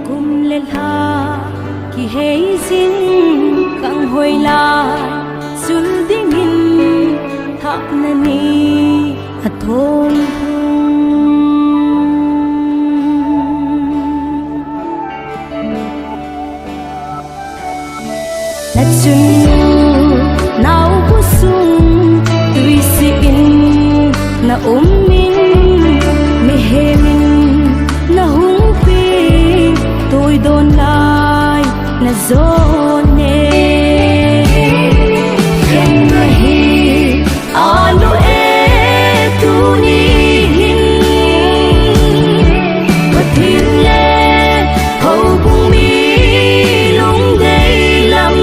kum le lha kihei jing, kanghoi lai chul dingin thahna ni athom thum. Nachun nao khosung tuisih in na um in, mihem in nahung peng, tuidon lai najon e. Khen nahi alu e, tuni hin Pathen le houbung mi lungdei lam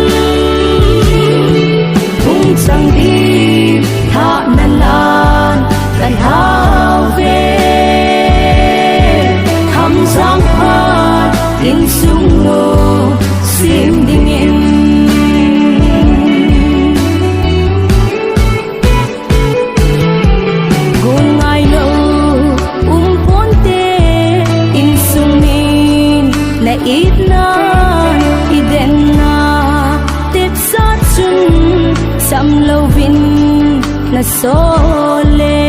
hung chang ding thahna lan kalhau ve. Khamjang pha Sole,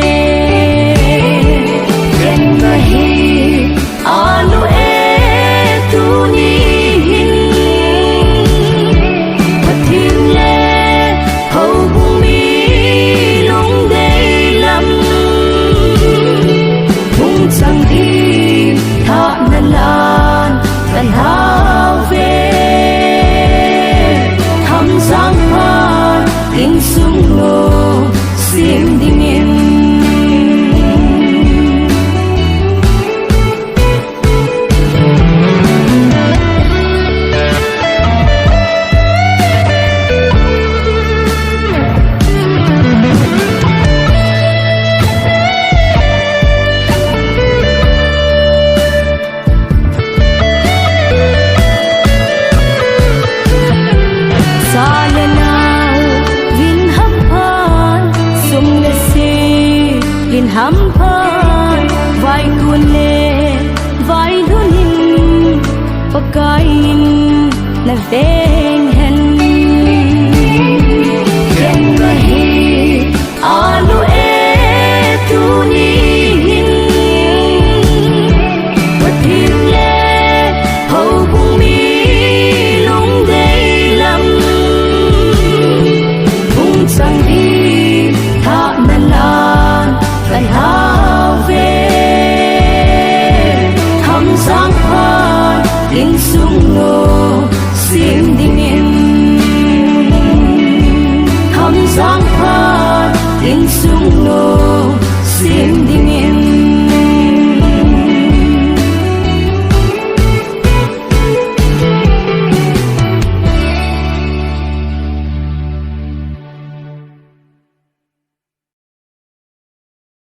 ken nahi, alu e, tuni hin. Pathen le, houbung mi lungdei lam. Hung chang ding, thahna lan, kan hau ve. Khamsang phat, insung lung, sem dingin. Sa le nao, vin hamphan, sum le sil, lin hamphan, vaikun le vailhun in, Pakai in na veng hen. Ken nahi, alu e, tuni hin. Pathen le, houbung mi lungdei lam. Hung chang ding, thahna lan, kan hau ve. Khamsang phat, insung lung, sem dingin. Khamsang phat, insung lung, sem